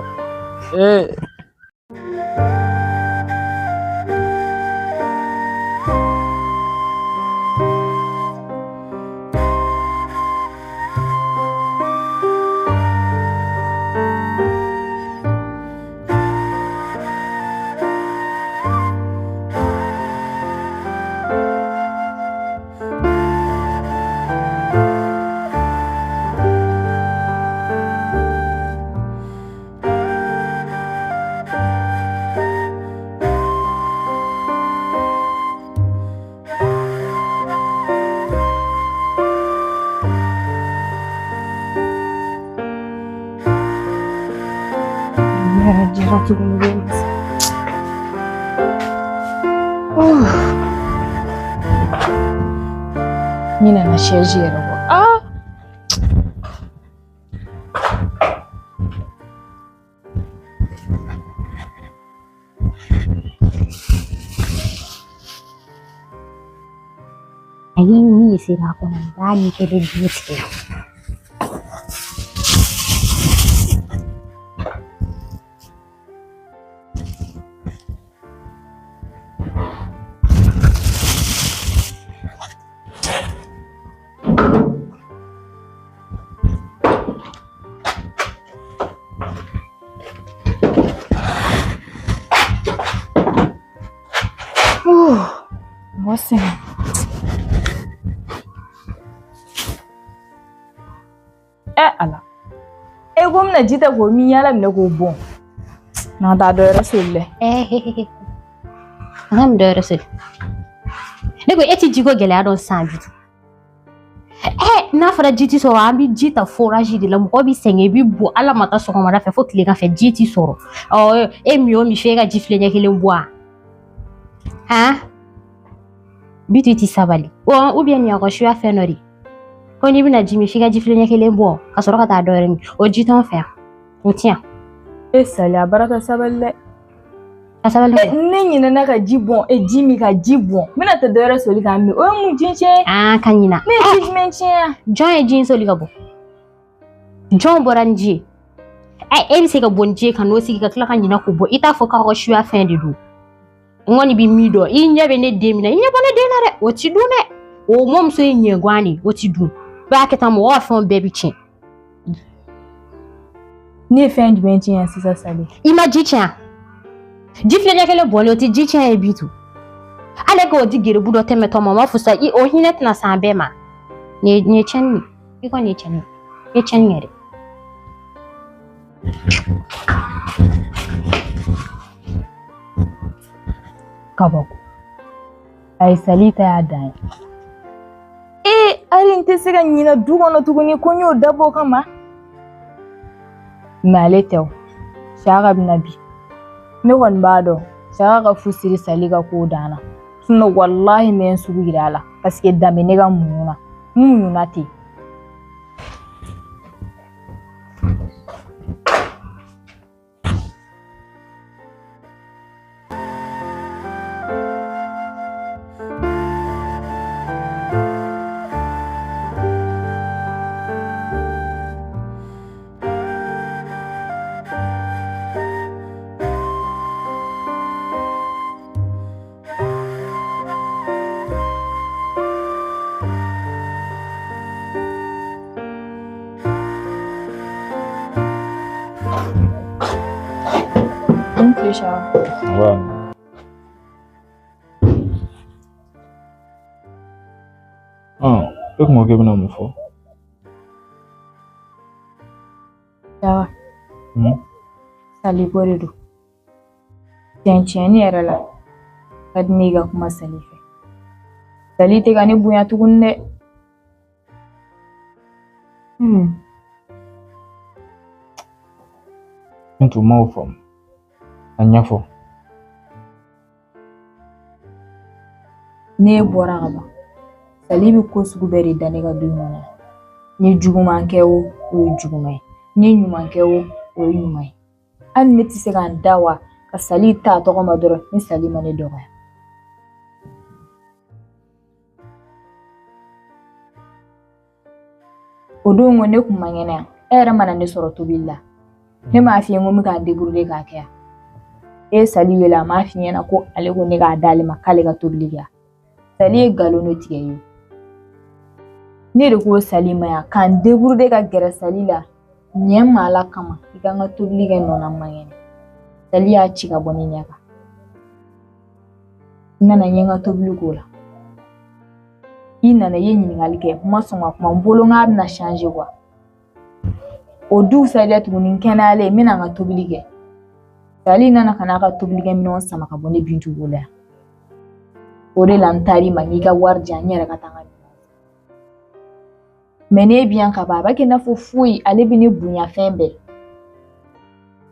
N nana chaise yɛrɛ kɔ. A ye min sera a kɔnɔ, n b'a ni kelen bɛɛ tigɛ. Mɔgɔ sɛgɛn. Ala. E ko n bɛna ji ta k'o min yala minɛ k'o bɔn. N'an t'a dɔ wɛrɛ soli dɛ. An ka dɔ wɛrɛ soli. Ne ko e ti jiko gɛlɛya dɔn sisan bi. N'a fɔra ji ti sɔrɔ, an bɛ ji ta forage de la, mɔgɔ bɛ sɛgɛn, i bɛ bɔ Ala ma taa sɔgɔmada fɛ fo tilegan fɛ ji ti sɔrɔ. E min o min f'e ka ji filɛ ɲɛ kelen bɔ a? Han? Bitu ti sabali. Ou bien nin y'aw ka suya fɛn dɔ de. Ko n'i bɛna ji min f'i ka ji filen ɲɛ kelen bɔ ka sɔrɔ ka taa dɔ wɛrɛ min. O ji t'anw fɛ yan. O ti yan. E Sali a baraka sabali dɛ. Ka sabali E, ne ɲinɛna ka ji bɔn e ji min ka ji bɔn n bɛna taa dɔ wɛrɛ soli k'a min o ye mun ji tiɲɛ ye Aa ka ɲina. ne ye ji jumɛn tiɲɛ yan Jɔn ye ji in soli ka bɔ? Jɔn bɔra ni ji ye? Ɛ e bɛ se ka bɔ ni ji ye ka n'o sigi ka tila ka ɲina k'o bɔ i t'a fɔ k'aw ka suya fɛn de don. N kɔni bɛ min dɔn i ɲɛ bɛ ne den min na i ɲɛ bɔ ne den na dɛ o ti dun dɛ o mɔmuso ye ɲɛguwan de ye o ti dun b'a kɛ tan mɔgɔ ka fɛnw bɛɛ bi tiɲɛ. Ne ye fɛn jumɛn tiɲɛ sisan Sali I ma ji tiɲɛ ji filɛ ɲɛ kelen bɔlen o ti ji tiɲɛ ye Bitu ale k'o di geribu dɔ tɛmɛtɔ ma o ma fusa i o hinɛ tɛna s'an bɛɛ ma nin ye tiɲɛni ye i kɔni ye tiɲɛni ye i ye tiɲɛni kɛ dɛ. Kabako ayi Sali ta y'a dan ye ee hali n tɛ se ka ɲinɛ du kɔnɔ tuguni ko n y'o dabɔ o kama mɛ ale tɛ o Siyaka bɛna bi ne kɔni b'a dɔn Siyaka ka fu siri Sali ka kow dan na sinɔn walahi n bɛ n sugu yira a la paseke dan bɛ ne ka muɲu na n muɲuna ten. N tile Siyaka. Wa. E kun ko k'e bɛna mun fɔ? Siyaka. Sali ko de don. Tiɲɛ tiɲɛni yɛrɛ la ka di ne ye ka kuma Sali fɛ. Sali tɛ ka ne bonya tuguni dɛ. N tun m'o faamu. A ɲɛfɔ. Ne bɔra ka ban. Sali bɛ ko sugu bɛɛ de da ne ka du in kɔnɔ yan. N ye juguman kɛ o, o ye juguman ye. N ye ɲuman kɛ o, o ye ɲuman ye. Hali ne tɛ se ka n da wa ka Sali ta a tɔgɔ ma dɔrɔn ni Sali ma ne dɔgɔya. O don ko ne kun man kɛnɛ yan. E yɛrɛ mana ne sɔrɔ tobili la. Ne m'a f'i ye n ko n bɛ k'a débrouiller k'a kɛ yan. E ye Sali wele a m'a f'i ɲɛna ko ale ko ne k'a d'ale ma k'ale ka tobili kɛ yan. Sali ye nkalon de tigɛ i ye. Ne de ko Sali ma yan k'an débrouiller ka gɛrɛ Sali la ɲɛ ma Ala kama i ka n ka tobili kɛ nɔ na n man kɛnɛ. Sali y'a ci ka bɔ ne ɲɛ kan. N nana n ye n ka tobili k'o la. I nana i ye ɲininkali kɛ n ma sɔn ka kuma n bolo n k'a bɛna changer quoi. O dugusajɛ tuguni n kɛnɛyalen n bɛna n ka tobili kɛ. Sali nana ka n'a ka tobilikɛminɛnw sama ka bɔ ne Bintu bolo yan. O de la n taar'i ma n k'i ka wari di yan n yɛrɛ ka taa n ka minɛnw san. Mɛ n'e bi yan ka ban a b'a kɛ i n'a fɔ foyi ale bɛ ne bonya fɛn bɛɛ.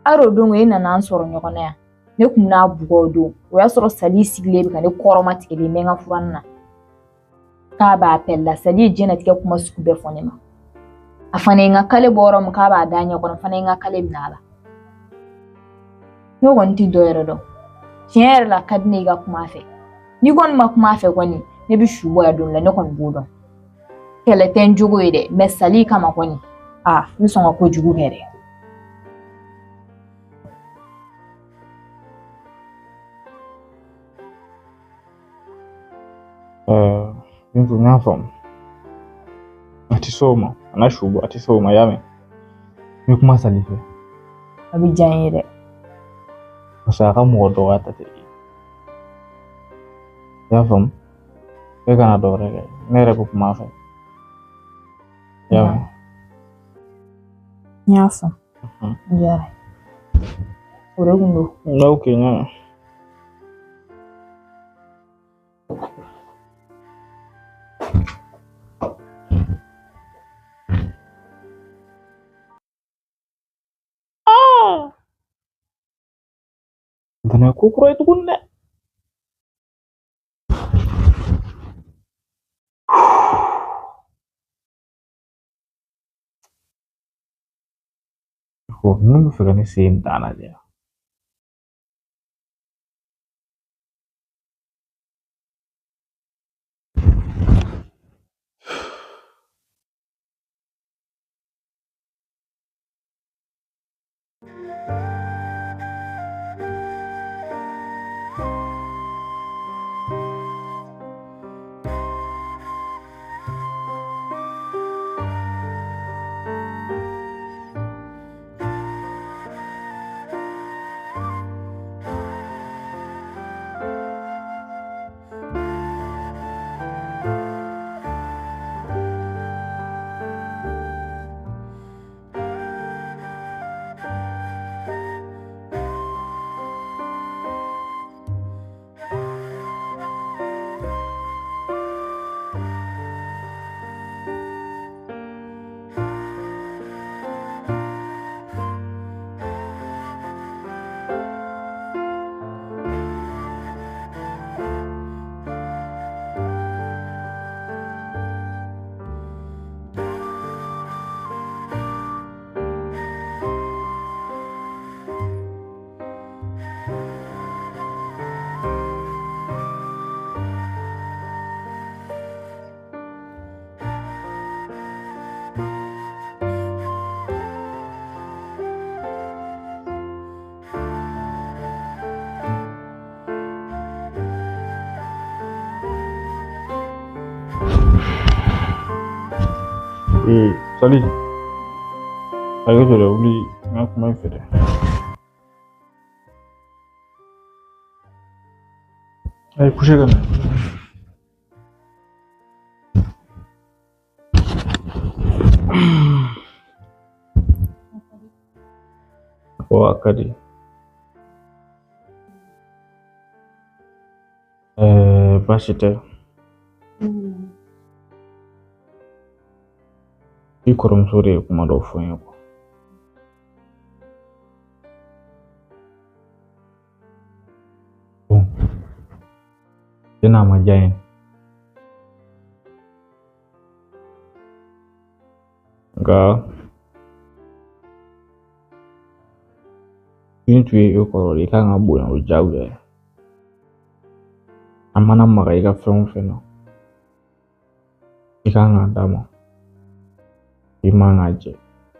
Hali o don e nana an sɔrɔ ɲɔgɔn na yan. Ne kun bɛna bugɔ o don. O y'a sɔrɔ Sali sigilen bɛ ka ne kɔrɔma tigɛlen n bɛ n ka furanni na. K'a b'a appel la Sali ye diɲɛlatigɛ kuma sugu bɛɛ fɔ ne ma. A fana ye n ka kale bɔ yɔrɔ min k'a b'a da ɲɛ kɔrɔ n fana ye n ka kale minɛ a la. Ne kɔni tɛ dɔ yɛrɛ dɔn. Tiɲɛ yɛrɛ la a ka di ne ye i ka kuma a fɛ. N'i kɔni ma kuma a fɛ kɔni ne bɛ su bɔ yan don la ne kɔni b'o dɔn. Kɛlɛ tɛ n jogo ye dɛ mɛ Sali kama kɔni aa n bɛ sɔn ka kojugu kɛ dɛ. Bintu n y'a faamu. A tɛ se o ma. A na su bɔ a tɛ se o ma i y'a mɛn. N bɛ kuma Sali fɛ. A bɛ diya n ye dɛ. Parce que a ka mɔgɔ dɔgɔya ta tɛ ye. I y'a faamu? E kana dɔ wɛrɛ kɛ. Ne yɛrɛ bɛ kuma a fɛ. I y'a mɛn? N y'a faamu. N diyara n ye. O de kun don. Ok n y'a mɛn. Nin fana ye ko kura ye tuguni dɛ. Bon, ninnu bɛ fɛ ka ne se n dan na de. Salut. Ayo jɔrɔ wuli n ka kuma i fɛ dɛ. Ayi coucher ka na. O a ka di. Baasi tɛ. I kɔrɔmuso de ye kuma dɔ fɔ n ye kuwa. Bon, tiɲɛ na a ma diya n ye. Nka min tun ye e kɔrɔ de, i kan ka bonya o diyagoya ye. A mana maga i ka fɛn o fɛn na, i kan k'a d'a ma. I man ka jɛ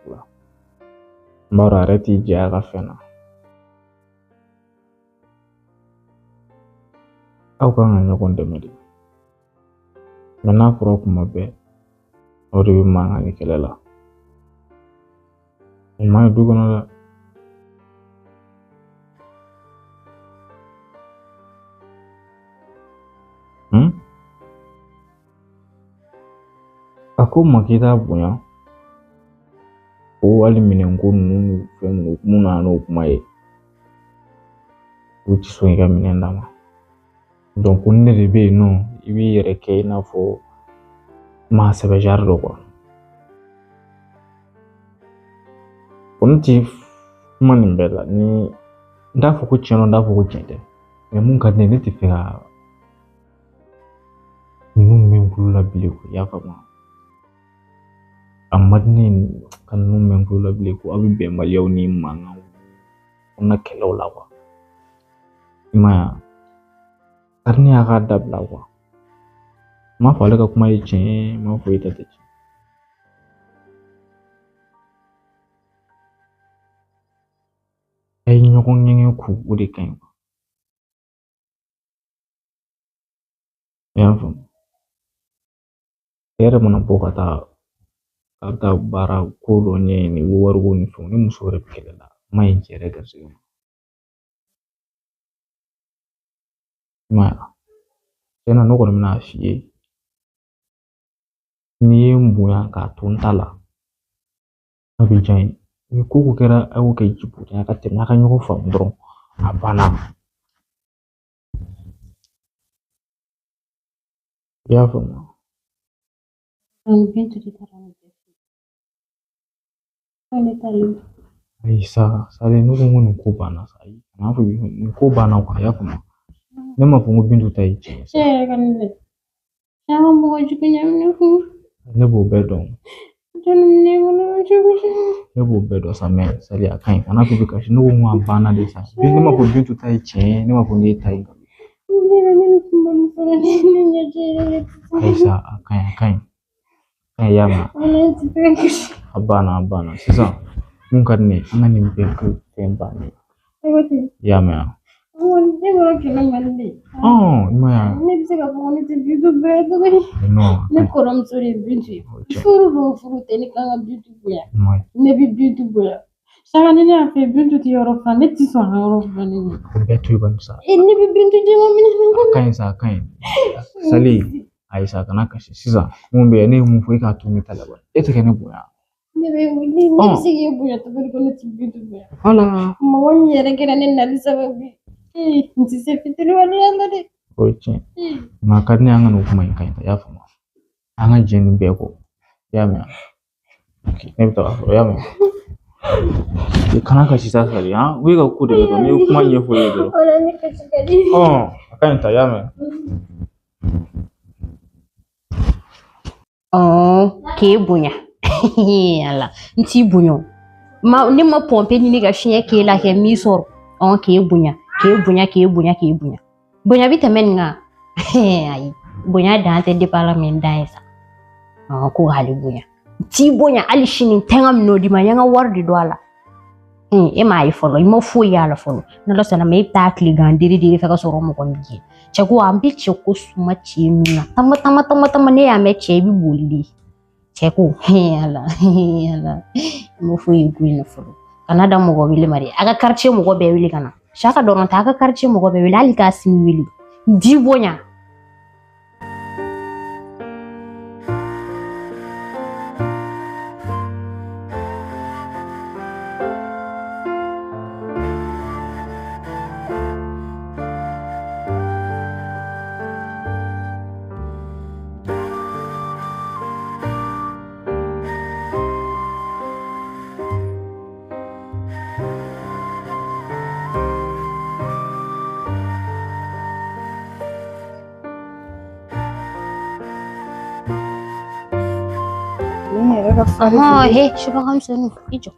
la. N b'a dɔn a yɛrɛ t'i jɛ a ka fɛn na. Aw kan ka ɲɔgɔn dɛmɛ de. Mɛ n'a fɔra kuma bɛɛ, aw de bɛ mankan ni kɛlɛ la. O man ɲi du kɔnɔ dɛ. A ko ma k'i t'a bonya. Ko hali minɛnko ninnu ni fɛn ninnu mun nana n'o kuma ye, u ti sɔn i ka minɛn d'a ma. Donc ko ne de bɛ yen nɔ, i b'i yɛrɛ kɛ i n'a fɔ maa sɛbɛ genre dɔ kuwa. Ko ne ti kuma nin bɛɛ la ni n t'a fɔ ko tiɲɛ don, n t'a fɔ ko tiɲɛ tɛ. Mɛ mun ka di ne ye, ne tɛ fɛ ka ninnu mɛn n kulo la bilen kuwa, i y'a faamu. A man di ne ye ka ninnu mɛn n kulo la bilen ko aw bɛ bɛnbaliyaw ni mankanw kɔnɔna kɛlɛw la kuwa. I m'a ye wa? A ka di ne ye a k'a dabila kuwa. N m'a fɔ ale ka kuma ye tiɲɛ ye, n m'a fɔ e ta tɛ tiɲɛ. A ye ɲɔgɔn ŋɛɲɛ ku, o de ka ɲi kuwa. I y'a faamu? E yɛrɛ mana bɔ ka taa k'a bɛ taa baara ko dɔ ɲɛɲini wariko ni fɛnw ni muso yɛrɛ bɛ kɛlɛ la, a ma ɲi cɛ yɛrɛ garisɛgɛ ma. I m'a ye wa? Tiɲɛ na ne kɔni bɛna f'i ye, n'i ye n bonya k'a to n ta la, a bɛ diya n ye. Ni ko ko kɛra, a y'o kɛ ji bonya ka tɛmɛ, a ka ɲɔgɔn faamu dɔrɔn, a banna. I y'a faamu? Ayi sa, Sale, ne ko n ko nin ko banna sa. Ayi, kan'a fɔ nin ko banna kuwa, i y'a faamu? Ne m'a fɔ n ko Bintu ta ye tiɲɛ ye. E yɛrɛ ka ne lajɛ. Cɛ ka mɔgɔ jugu ɲɛ ne kun. Ne b'o bɛɛ dɔn. Ne bolo jugu. Ne b'o bɛɛ dɔn sa mais Sali a ka ɲi kana to i bɛ kasi ne ko n ko a banna de sa ne m'a fɔ Bintu ta ye tiɲɛ ye ne m'a fɔ ne ta ye nkalon ayi sa a ka ɲi a ka ɲi a ka ɲi i y'a mɛn a banna a banna sisan mun ka di ne ye an ka nin bɛɛ kɛ fɛn bannen ye i y'a mɛn wa i ma ye wa Ne bɛ se k'a fɔ ko ne tɛ Bintu bonya tuguni. non Ne kɔrɔmuso de ye Bintu ye. o ye tiɲɛ Furu don furu tɛ ne kan ka Bintu bonya. ye i ma ye Ne bɛ Bintu bonya. Saka ni ne y'a fɛ Bintu tɛ yɔrɔ furan ne tɛ sɔn a ka yɔrɔ furan ne ye. o bɛɛ to yen bani sa E ne bɛ Bintu jɛman minɛ a ka ɲi sa a ka ɲi Sali ayi sa kana kasi sisan mun bɛ yen ne ye mun fɔ e k'a to ne ta la bani e tɛ ka ne bonya Ne bɛ ne ne bɛ se k'e bonya cogo di ko ne tɛ Bintu bonya. wala Mɔgɔ min yɛrɛ kɛra ne nali sababu ye. Ee n tɛ se fitiriwaleya la dɛ. O ye tiɲɛ nka a ka di ne ye an ka nin kuma in ka ɲi i y'a faamu an ka jɛ nin bɛɛ kɔ i y'a mɛn ne bɛ taga fɔlɔ i y'a mɛn i kana kasi sa Sali han u ye ka ko de kɛ dɔrɔn n'i ye kuma ɲɛfɔ e ye dɔrɔn O la ne kasi ka di. A ka ɲi ta i y'a mɛn K'e bonya ala n t'i bonya o. Ma ne ma pɔnpe ɲini ka fiɲɛ k'e la kɛ min sɔrɔ k'e bonya k'e bonya k'e bonya k'e bonya bonya bi tɛmɛ nin kan ayi bonya dan tɛ depuis ala min dan ye sa ko k'ale bonya n t'i bonya hali sini n tɛ n ka minɛnw d'i ma n ye n ka wari de don a la e m'a ye fɔlɔ i ma foyi y'a la fɔlɔ n'ala sɔnna ma e bɛ taa tilegan dere dere fɛ ka sɔrɔ mɔgɔ min gɛn cɛ ko an bɛ cɛ ko suma cɛ nun na tama tama tama tama ne y'a mɛn cɛ i bɛ boli de cɛ ko ala ala i ma foyi ye ko in na fɔlɔ kana da mɔgɔ wele ma dɛ a ka quartier mɔgɔ bɛɛ wele ka na Saka dɔrɔn tɛ a ka quartier mɔgɔ bɛɛ wele hali k'a sini wele di bonya He subagamisɛnninw i jɔ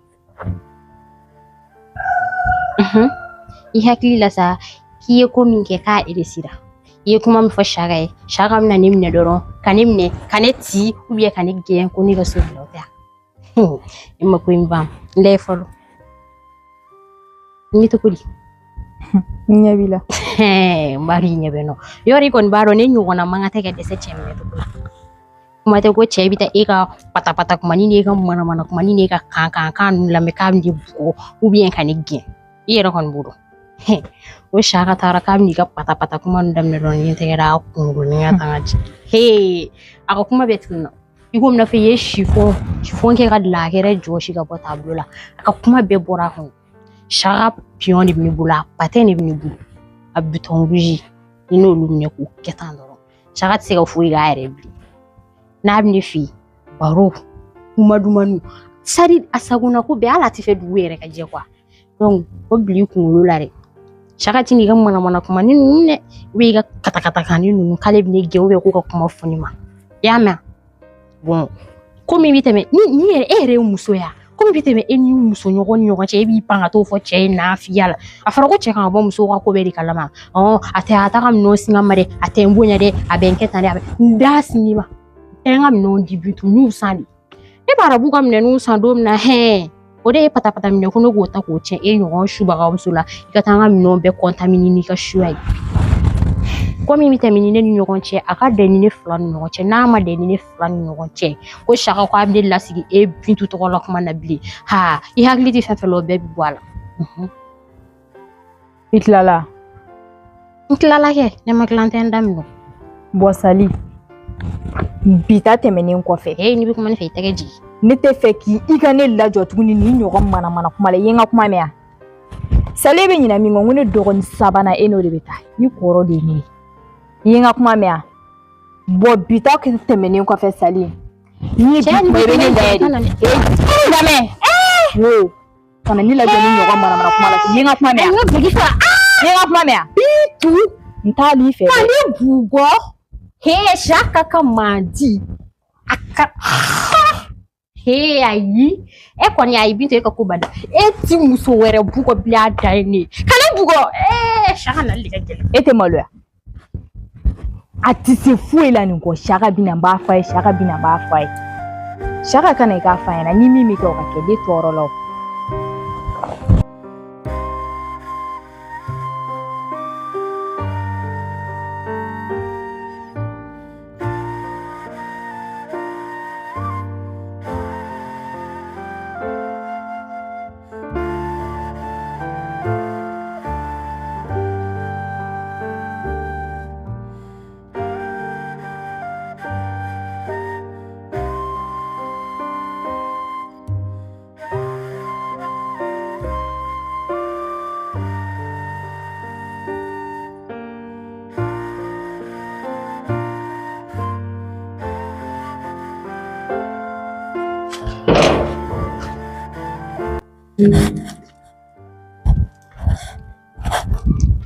i hakili la sa k'i ye ko min kɛ k'a eresira i ye kuma min fɔ Saka ye Saka bɛna ne minɛ dɔrɔn ka ne minɛ ka ne ci ou bien ka ne gɛn ko ne ka so bila o tɛ yan i ma ko in ban n layɛ fɔlɔ n bɛ cogo di N ɲɛ b'i la. N b'a dɔn i ɲɛ bɛ nɔ yɔrɔ i kɔni b'a dɔn ne ɲɔgɔnna man kan tɛ ka dɛsɛ cɛ minɛ cogo la kuma tɛ ko cɛ bɛ taa e ka patapata kumani n'e ka manamana kumani n'e ka kan kan kan ninnu lamɛn k'a bɛ ne bugɔ ou bien ka ne gɛn i yɛrɛ kɔni b'o dɔn o Saka taara k'a bɛ n'i ka patapata kuma ninnu daminɛ dɔrɔn n ye tɛgɛ da a kunkolo ni ka taa ka jigin a ka kuma bɛɛ tununna i komi n'a fɔ i ye sifɔn kɛ ka lakɛrɛ jɔsi ka bɔ tableau la a ka kuma bɛɛ bɔra a kɔnɔ Saka pion de bɛ ne bolo a patin de bɛ ne bolo a bouton rouge ni n'olu minɛ k'u kɛ tan dɔrɔn Saka tɛ se ka foyi k'a yɛrɛ bilen n'a bɛ ne fɛ yen baro kuma dumanniw sari a sagona ko bɛɛ hali a tɛ fɛ dugu yɛrɛ ka jɛ quoi donc o bila i kunkolo la dɛ Saka ti n'i ka manamana kumani ninnu dɛ ou bien i ka katakatakanni ninnu k'ale bɛ ne gɛn ou bien k'u ka kuma fɔ ne ma i y'a mɛn bon ko min bɛ tɛmɛ ni yɛrɛ e yɛrɛ ye muso ye ko min bɛ tɛmɛ e ni muso ɲɔgɔn ni ɲɔgɔn cɛ e b'i pan ka t'o fɔ cɛ ye nafiya la a fɔra ko cɛ kan ka bɔ musow ka ko bɛɛ de kalama a tɛ a ta ka minɛnw singa ma dɛ a tɛ n bonya dɛ a bɛ n kɛ tan dɛ a bɛ n da sini ma n tɛ n ka minɛnw di Bintu n'u san de e b'a dɔn b'u ka minɛnw san don min na hɛn o de ye patapata minɛ ko ne k'o ta k'o tiɲɛ e ɲɔgɔn subagamuso la i ka taa n ka minɛnw bɛɛ contaminer n'i ka suya ye ko min bɛ tɛmɛ ni ne ni ɲɔgɔn cɛ a ka dɛn ni ne fila ni ɲɔgɔn cɛ n'a ma dɛn ni ne fila ni ɲɔgɔn cɛ ko Saka ko a bɛ ne lasigi e Bintu tɔgɔ la kuma na bilen ha i hakili tɛ fɛn fɛn la o bɛɛ bɛ bɔ a la. I tilala? N tilala kɛ ne ma tila n tɛ n da minɛ. Bɔn Sali bi ta tɛmɛnen kɔfɛ. Ee n'i bɛ kuma ne fɛ i tɛgɛ jigin. Ne tɛ fɛ k'i ka ne lajɔ tuguni nin ɲɔgɔn manamana kuma la i ye n ka kuma mɛn wa? Sali e bɛ ɲinɛ min kɔ n ko ne dɔgɔnin sabanan e n'o de bɛ taa i kɔrɔ de ye ne ye. I ye n ka kuma mɛn wa? Bɔn bi ta tɛmɛnen kɔfɛ Sali n'i ye bi kuma i bɛ ne lajɛ de. Ee lamɛn. Wo kana ne lajɔ ni ɲɔgɔn manamana kuma la i ye n ka kuma mɛn wa? N ka bigi fa. I ye n ka kuma mɛn wa? Bintu. N t'ale fɛ dɛ. Ka ne bugɔ. He Saka ka mandi. A ka. He ayi e kɔni ayi Bintu e ka ko banna e ti muso wɛrɛ bugɔ bilen a dan ye ne ye ka ne bugɔ ee Saka nali de ka gɛlɛn. E tɛ maloya. A tɛ se foyi la nin kɔ. Saka bɛ na n b'a f'a ye, Saka bɛ na n b'a f'a ye. Saka ka na i k'a f'a ɲɛna ni min bɛ kɛ o ka kɛ ne tɔɔrɔ la o.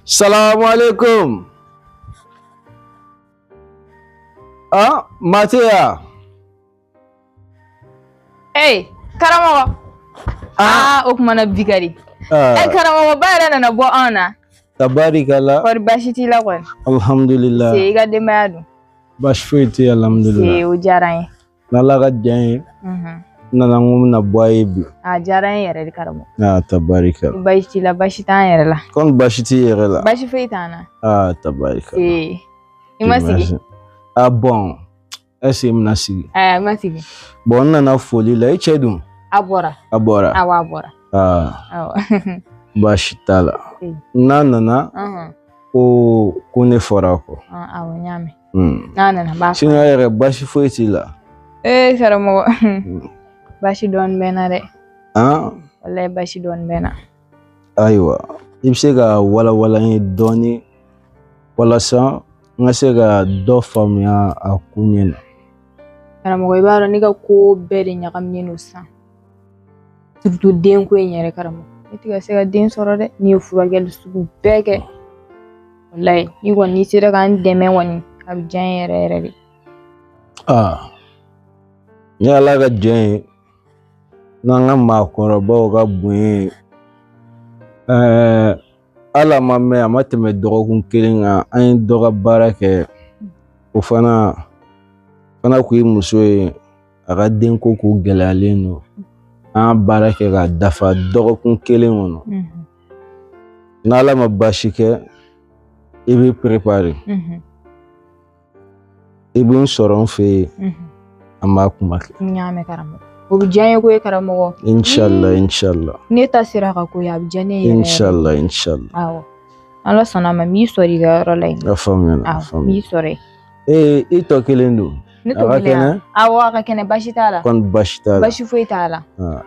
Salamu alaikum. Ah, Matea. Hey, karamɔgɔ. Ah, o kuma na bi ka di. Ah, Eh, karamɔgɔ ba yɛrɛ nana bɔ anw na. Tabarikala. Kɔri baasi t'i la kɔni? Alhamdulillah. Se i ka denbaya dun? Baasi foyi tɛ yen, alhamdulillah. Se o diyara n ye. N'Ala ka diya ye, n nana n ko n bɛna bɔ a ye bi. A diyara n ye yɛrɛ de karamɔgɔ. Ah, tabarikala. Baasi t'i la, baasi t'an yɛrɛ la. Kɔni baasi t'i yɛrɛ la? Baasi foyi t'an na. Ah, tabarikala. Se i ma sigi? Ah bon, est-ce que n bɛna sigi? Ayi, i ma sigi. Bon, n nana foli la, i cɛ dun? A bɔra. A bɔra. Awɔ, a bɔra. Ah, Awɔ. baasi t'a la. N'a nana, ko ne fɔra a kɔ. Awɔ, n y'a mɛn. N'a nana n b'a fɔ. Sinon yɛrɛ baasi foyi t'i la. Ee karamɔgɔ, baasi dɔɔni bɛ n na dɛ. Han? Walayi baasi dɔɔni bɛ n na. Ayiwa, i bɛ se ka walawala n ye dɔɔni walasa n ka se ka dɔ faamuya a kun ɲɛ na. Karamɔgɔ, i b'a dɔn ne ka ko bɛɛ de ɲagaminen don sisan. Surtout denko in yɛrɛ karamɔgɔ. Ne tɛ ka se ka den sɔrɔ dɛ. Ne ye furakɛli sugu bɛɛ kɛ. Walayi, n'i kɔni n'i sera ka n dɛmɛ kɔni, a bɛ diya n ye yɛrɛ yɛrɛ de. Aa, ni Ala ka jɛn ye, n'an ka maakɔrɔbaw ka bonya ye, hali a ma mɛn, a ma tɛmɛ dɔgɔkun kelen kan, an ye dɔ ka baara kɛ, o fana kun ye muso ye, a ka denko kun gɛlɛyalen don. An y'a baara kɛ k'a dafa dɔgɔkun kelen kɔnɔ. N'Ala ma baasi kɛ, i b'i préparer. I bɛ n sɔrɔ n fɛ yen, an b'a kuma kɛ. N y'a mɛn karamɔgɔ. O bɛ diya n ye koyi karamɔgɔ. Inshallah, inshallah. Ne ta sera ka ko ye, a bɛ diya ne yɛrɛ. Inshallah, inshallah. Awɔ. Ala sɔnna a ma, n b'i sɔrɔ i ka yɔrɔ la yen. A faamuyana, a Awɔ, n faamuyana. b'i sɔrɔ yen. Ee, i tɔ kelen don. Ne A tɔ ka kelen kɛnɛ? wa? Awɔ, a ka kɛnɛ, baasi t'a la. Kɔni baasi t'a la. Baasi foyi t'a la.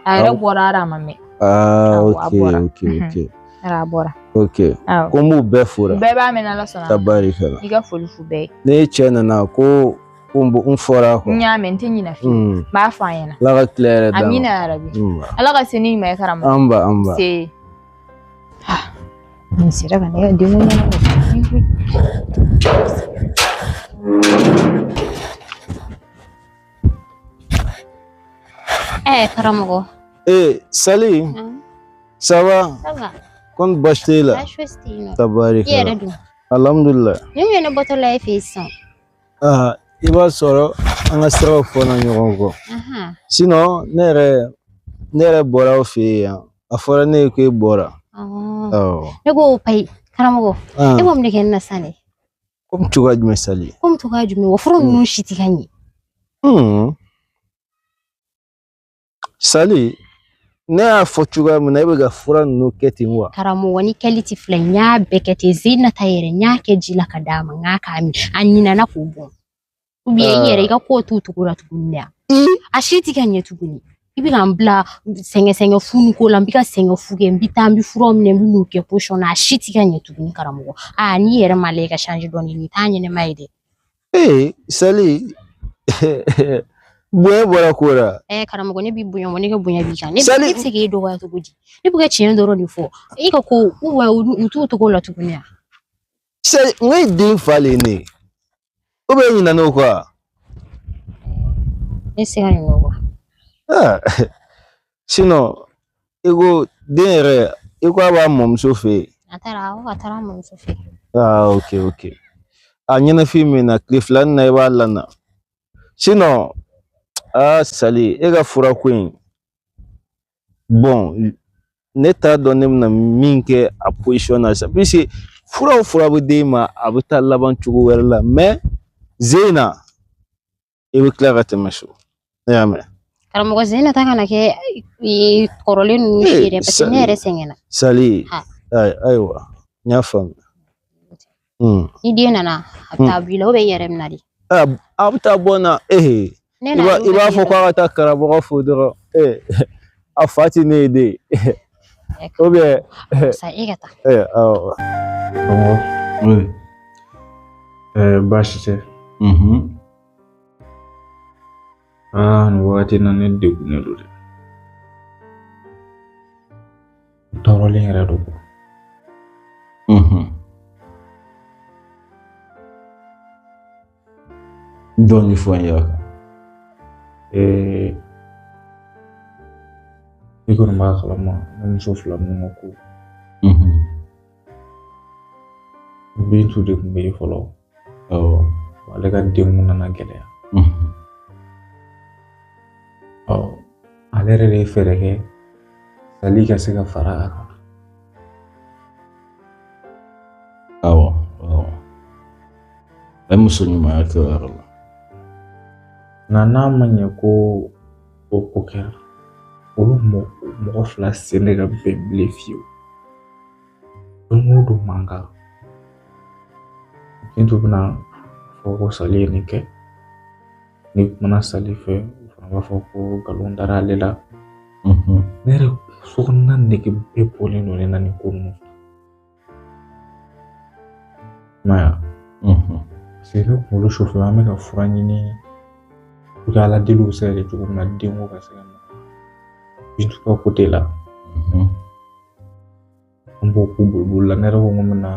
A yɛrɛ bɔra a ma mɛn. Ah, Awɔ, a ok, bɔra. ok, ok. A bɔra. Ok. Awɔ. Ko n b'u bɛɛ fora. Bɛɛ b'a mɛn n'Ala sɔnna. Tabarikala. I ka foli f'u bɛɛ ye. Ne cɛ nana ko n fɔra a kɔ. N y'a mɛn, n tɛ ɲinɛ fiyewu. N b'a fɔ a ɲɛna. Ala ka tile yɛrɛ d'an ma. Amina yarabi. Ala ka se ni ɲuman ye karamɔgɔ. An ba, an ba. Se. Nin sera ka ne ka denko ɲɛnabɔ. Eh, karamɔgɔ. Eh, Sali. Ça va? Ça va. Kɔni baasi t'e la? Baasi foyi tɛ yen nɔ. Tabarikala. I yɛrɛ dun? Alhamdulillah. Ni mun ye ne bɔtɔ la e fɛ yen sisan? Ah, i b'a sɔrɔ an ka siraw fɔnna ɲɔgɔn kɔ. Sinon, ne yɛrɛ bɔra aw fɛ yen yan. A fɔra ne ye ko e bɔra. Awɔ. Ne ko payi, karamɔgɔ. E b'o mun de kɛ ne na sisan dɛ? Komi cogoya jumɛn Sali? Komi cogoya jumɛn? Wa fura ninnu si tɛ ka ɲɛ. Sali, ne y'a fɔ cogoya min na, e bɛ ka fura ninnu kɛ ten wa? Karamɔgɔ, ni kɛli tɛ fila ye, n y'a bɛɛ kɛ ten. Zenata yɛrɛ, n y'a kɛ ji la ka d'a ma, n k'a k'a min. A ɲinɛna k'o bɔn. Ou bien i yɛrɛ i ka kow t'u cogo la tuguni dɛ. A si tɛ ka ɲɛ tuguni. I bɛ ka n bila sɛgɛn sɛgɛn fu ni ko la, n bɛ ka sɛgɛn fu kɛ, n bɛ taa n bɛ furaw minɛ, n bɛ n'u kɛ position na, a si tɛ ka ɲɛ tuguni karamɔgɔ. Aa, n'i yɛrɛ ma lajɛ ka changer dɔɔni, nin t'a ɲɛnɛma ye dɛ. Ee, Sali, bonya bɔra ko la. Eh, karamɔgɔ, ne b'i bonya, ne ka bonya b'i kan. Ne bɛ se k'e dɔgɔya cogo di? Ne bɛ ka tiɲɛ dɔrɔn de fɔ. E ka ko, u t'u cogo la tuguni wa? Sali, n ko e den fa le ye ne ye. Ou bien e ɲinɛna o kɔ wa? Ne tɛ se ka ɲinɛ o kɔ. Ah, sinon i ko den yɛrɛ i ko a b'a mɔmuso fɛ yen. A taara, awɔ, a taara a mɔmuso fɛ yen. Ah, ok ok. A ɲɛnafin min na tile fila nin na i b'a lana. Sinon ah Sali e ka furako in bon ne t'a dɔn ne bɛna min kɛ a position na sisan puisque fura o fura bɛ d'e ma a bɛ taa laban cogo wɛrɛ la mais Zena i bɛ tila ka tɛmɛ so ne y'a mɛn. Karamɔgɔ Zena ta kana kɛ kɔrɔlen ninnu si ye dɛ, parce que ne yɛrɛ sɛgɛnna. Sali ayiwa n y'a faamu. Ni den nana a bɛ taa b'i la ou bien i yɛrɛ bɛ na de? A bɛ taa bɔ n na i b'a fɔ k'a ka taa karamɔgɔ fo dɔrɔn a fa ti ne ye de ou bien. Sa e ka taa. Awɔ. Karamɔgɔ. Oui. Baasi tɛ. Aa nin wagati in na ne degunnen don dɛ. N tɔɔrɔlen yɛrɛ don. Dɔɔnin fɔ n ye a kan. I kɔni b'a kalama ne muso fila ninnu ka ko. Bintu de tun bɛ yen fɔlɔ. Awɔ. Ale ka denko nana gɛlɛya. Ɔ ale yɛrɛ de ye fɛɛrɛ kɛ Sali ka se ka fara a kan. Awɔ awɔ. A ye muso ɲumanya kɛ o yɔrɔ la. Nka n'a ma ɲɛ ko o ko kɛra olu mɔgɔ fila sen de ka bɛn bilen fiyewu. Don o don mankan. Bintu bɛna fɔ ko Sali ye nin kɛ. Ni kumana Sali fɛ o fana b'a fɔ ko nkalon dara ale la. Ne yɛrɛ sokɔnɔna nege bɛɛ bɔlen don ne na nin ko ninnu fɛ. I m'a ye wa? Parce que ne kunkolo sufɛ an bɛ ka fura ɲini pour que ala deliw bɛ se ka kɛ cogo min na denko ka se ka nɔgɔya. Bintu ka côté la. An b'o ko boliboli la ne yɛrɛ ko n ko n bɛna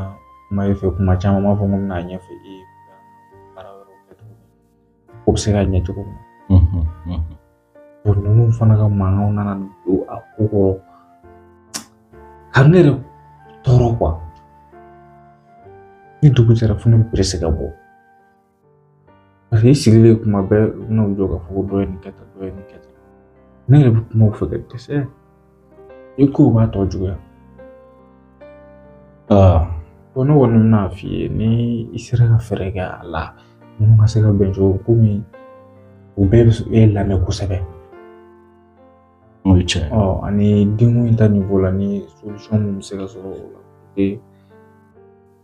kuma e fɛ kuma caman n b'a fɔ n ko n bɛna a ɲɛfɔ e ye baara wɛrɛw kɛ cogo min ko bɛ se ka ɲɛ cogo min na. Bon ninnu fana ka mankanw nana don a ko kɔrɔ ka ne yɛrɛ tɔɔrɔ quoi. Ni dugu jɛra fo ne bɛ perese ka bɔ. Parce que i sigilen kuma bɛɛ u bɛna u jɔ k'a fɔ ko dɔ ye nin kɛ tan dɔ ye nin kɛ tan. Ne yɛrɛ bɛ kuma u fɛ ka dɛsɛ. I kow b'a tɔ juguya. Bon ne kɔni bɛna f'i ye ni i sera ka fɛɛrɛ kɛ a la ninnu ka se ka bɛn cogo komi u bɛɛ bɛ e lamɛn kosɛbɛ. O ye tiɲɛ ye. Ɔ ani denko in ta niveau la ni solution min bɛ se ka sɔrɔ o la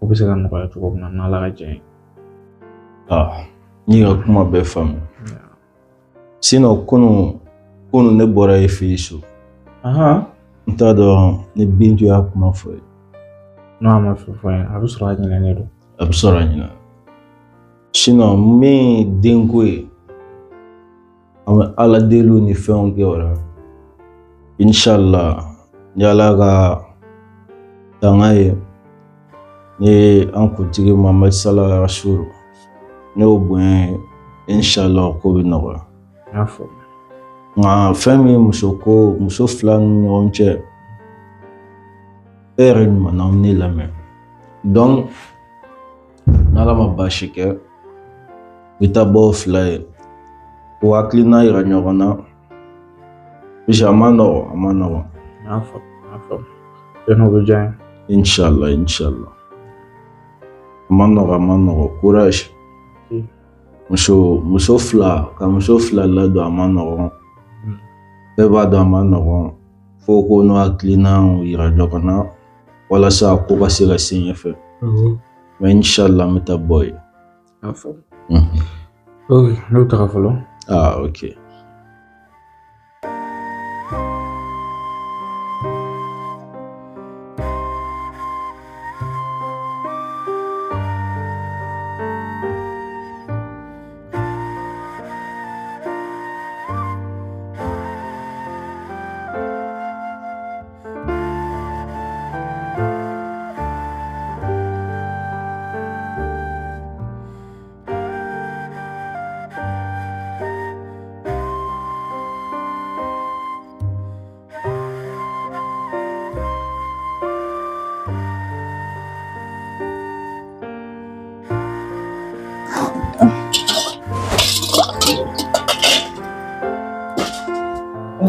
o bɛ se ka nɔgɔya cogo min na n'Ala ka jɛ ye. N'i ka kuma bɛɛ faamu. Sinon kunun ne bɔra e fɛ yen so. N t'a dɔn ni Bintu y'a kuma fɔ ye. Non a ma fɛn fɔ n ye a bɛ sɔrɔ a ɲinɛnen don. A bɛ sɔrɔ a ɲinɛ. Sinon min ye denko ye an bɛ ala deliw ni fɛnw kɛ o la. Inshallah ni Ala ka tanga ye ni an kuntigi Muhamadu sallallahu alaihi wa sallam ne y'o bonya ye inshallah ko bɛ nɔgɔya. N y'a faamu. Nka fɛn min ye muso ko muso fila ni ɲɔgɔn cɛ e yɛrɛ ɲuman na ne lamɛn donc n'Ala ma baasi kɛ i bɛ taa bɔ o fila ye o hakilina yira ɲɔgɔn na puisque a ma nɔgɔn a ma nɔgɔn. N y'a faamu n y'a faamu. Tiɲɛ o bɛ diya n ye. Inshallah inshallah a ma nɔgɔn a ma nɔgɔn courage. Muso fila ka muso fila ladon a ma nɔgɔn. Bɛɛ b'a dɔn a ma nɔgɔn fo ko n'o hakilinaw yira ɲɔgɔn na walasa a ko ka se ka se ɲɛfɛ. Mais inshallah n bɛ taa bɔ yen. N y'a faamu. Ok ne bɛ taga fɔlɔ. Ah ok.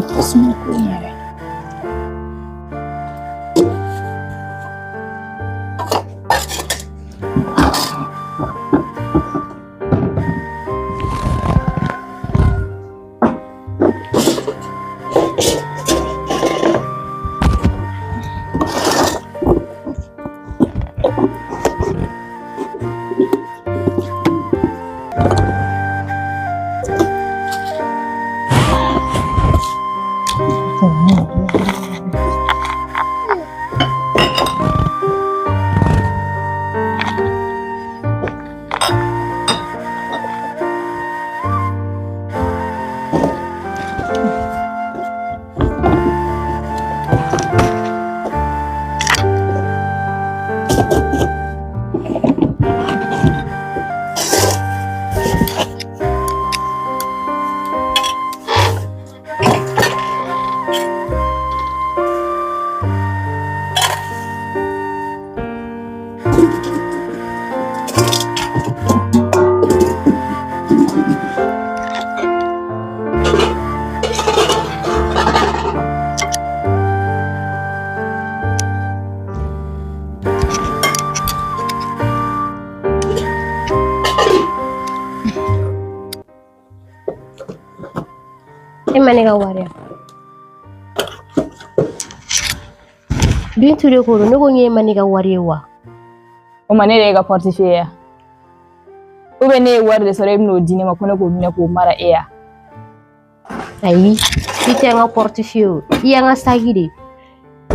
Tasuma ko in yɛrɛ. E ma ne ka wari Bintu de ko don ne ko n e ma ne ka wari ye wa? O ma ne de ye ka portefeuille ya. Ou bien ne ye wari de sɔrɔ e bɛn'o di ne ma ko ne k'o minɛ k'o mara e ya. Ayi, i tɛ n ka portefeuille o, i y'an ka saki de.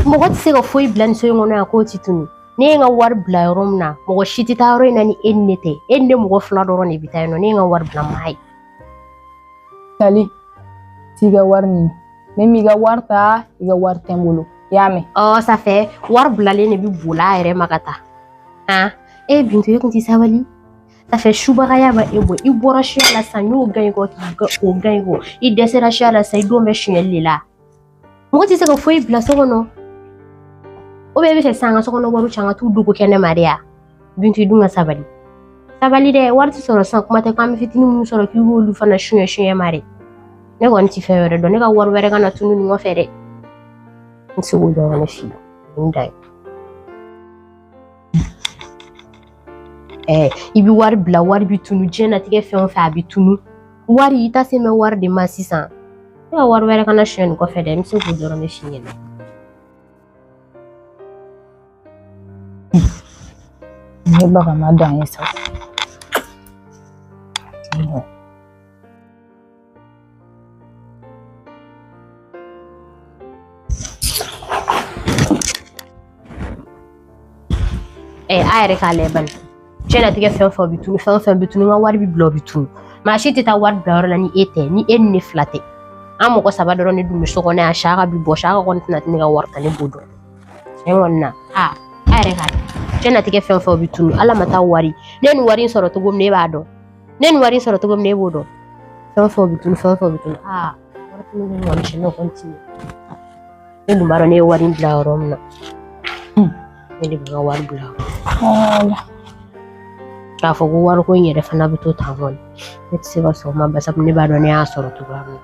Mɔgɔ tɛ se ka foyi bila nin so in kɔnɔ yan k'o ti tunu. Ne ye n ka wari bila yɔrɔ min na, mɔgɔ si tɛ taa yɔrɔ in na ni e ni ne tɛ. E ni ne mɔgɔ fila dɔrɔn de bɛ taa yen nɔ. Ne ye n ka wari bila maa ye. Sali, t'i ka wari ɲini. Ne m'i ka wari ta, i ka wari tɛ n bolo. I y'a mɛn? Ɔ ça fait wari bilalen de bɛ boli a yɛrɛ ma ka taa. Han, e Bintu e kun tɛ sabali. Ça fait subagaya ma e bɔ. I bɔra suya la sisan n y'o gan i kɔ k'o gan i kɔ. I dɛsɛra suya la sisan i don bɛ sonyɛli de la. Mɔgɔ tɛ se ka foyi bila so kɔnɔ. O bɛɛ bɛ fɛ sisan an ka sokɔnɔ wariw ci an ka t'u dogo kɛnɛ ma de ya. Bintu i dun ka sabali. Sabali dɛ, wari tɛ sɔrɔ sisan kuma tɛ k'an bɛ fitinin minnu sɔrɔ k'i b'olu fana suɲɛ suɲɛ ma dɛ. Ne kɔni ti fɛn wɛrɛ dɔn, ne ka wari wɛrɛ kana tunu nin kɔfɛ dɛ. N tɛ se k'o dɔn ne f'i ye. Nin da ye. I bɛ wari bila, wari bɛ tunu, diɲɛlatigɛ fɛn o fɛn a bɛ tunu. Wari i ta se bɛ wari de ma sisan. Ne ka wari wɛrɛ kana suɲɛ nin kɔfɛ dɛ, n bɛ se k'o dɔrɔn de f'i ɲɛna. Ne baga ma dan ye sa. A yɛrɛ k'a lajɛ bani. Diɲɛlatigɛ fɛn o fɛn bɛ tunu, fɛn o fɛn bɛ tunu, n ka wari bɛ bila o bɛ tunu. Maa si tɛ taa wari bila yɔrɔ la ni e tɛ, ni e ni ne fila tɛ. An mɔgɔ saba dɔrɔn de dun bɛ so kɔnɔ yan, Saka bɛ bɔ, Saka kɔni tɛna ne ka wari ta, ne b'o dɔn. Tiɲɛ kɔni na, a yɛrɛ k'a lajɛ. Diɲɛlatigɛ fɛn o fɛn bɛ tunu, Ala ma taa wari. Ne ni wari in sɔrɔ cogo min na e b'a dɔn. Ne ni wari in sɔrɔ cogo min na e b'o dɔn. Fɛn o fɛn bɛ tunu, fɛn o fɛn bɛ tunu. Wari tunu ko kɔni tiɲɛ na o kɔni ti ɲɛ. Ne dun b'a dɔn ne ye wari in bila yɔrɔ min na. Ne de bɛ n ka wari bila. K'a fɔ ko wariko in yɛrɛ fana bɛ to tan kɔni. Ne tɛ se ka sɔn o ma basabu ne b'a dɔn ne y'a sɔrɔ cogoya min na.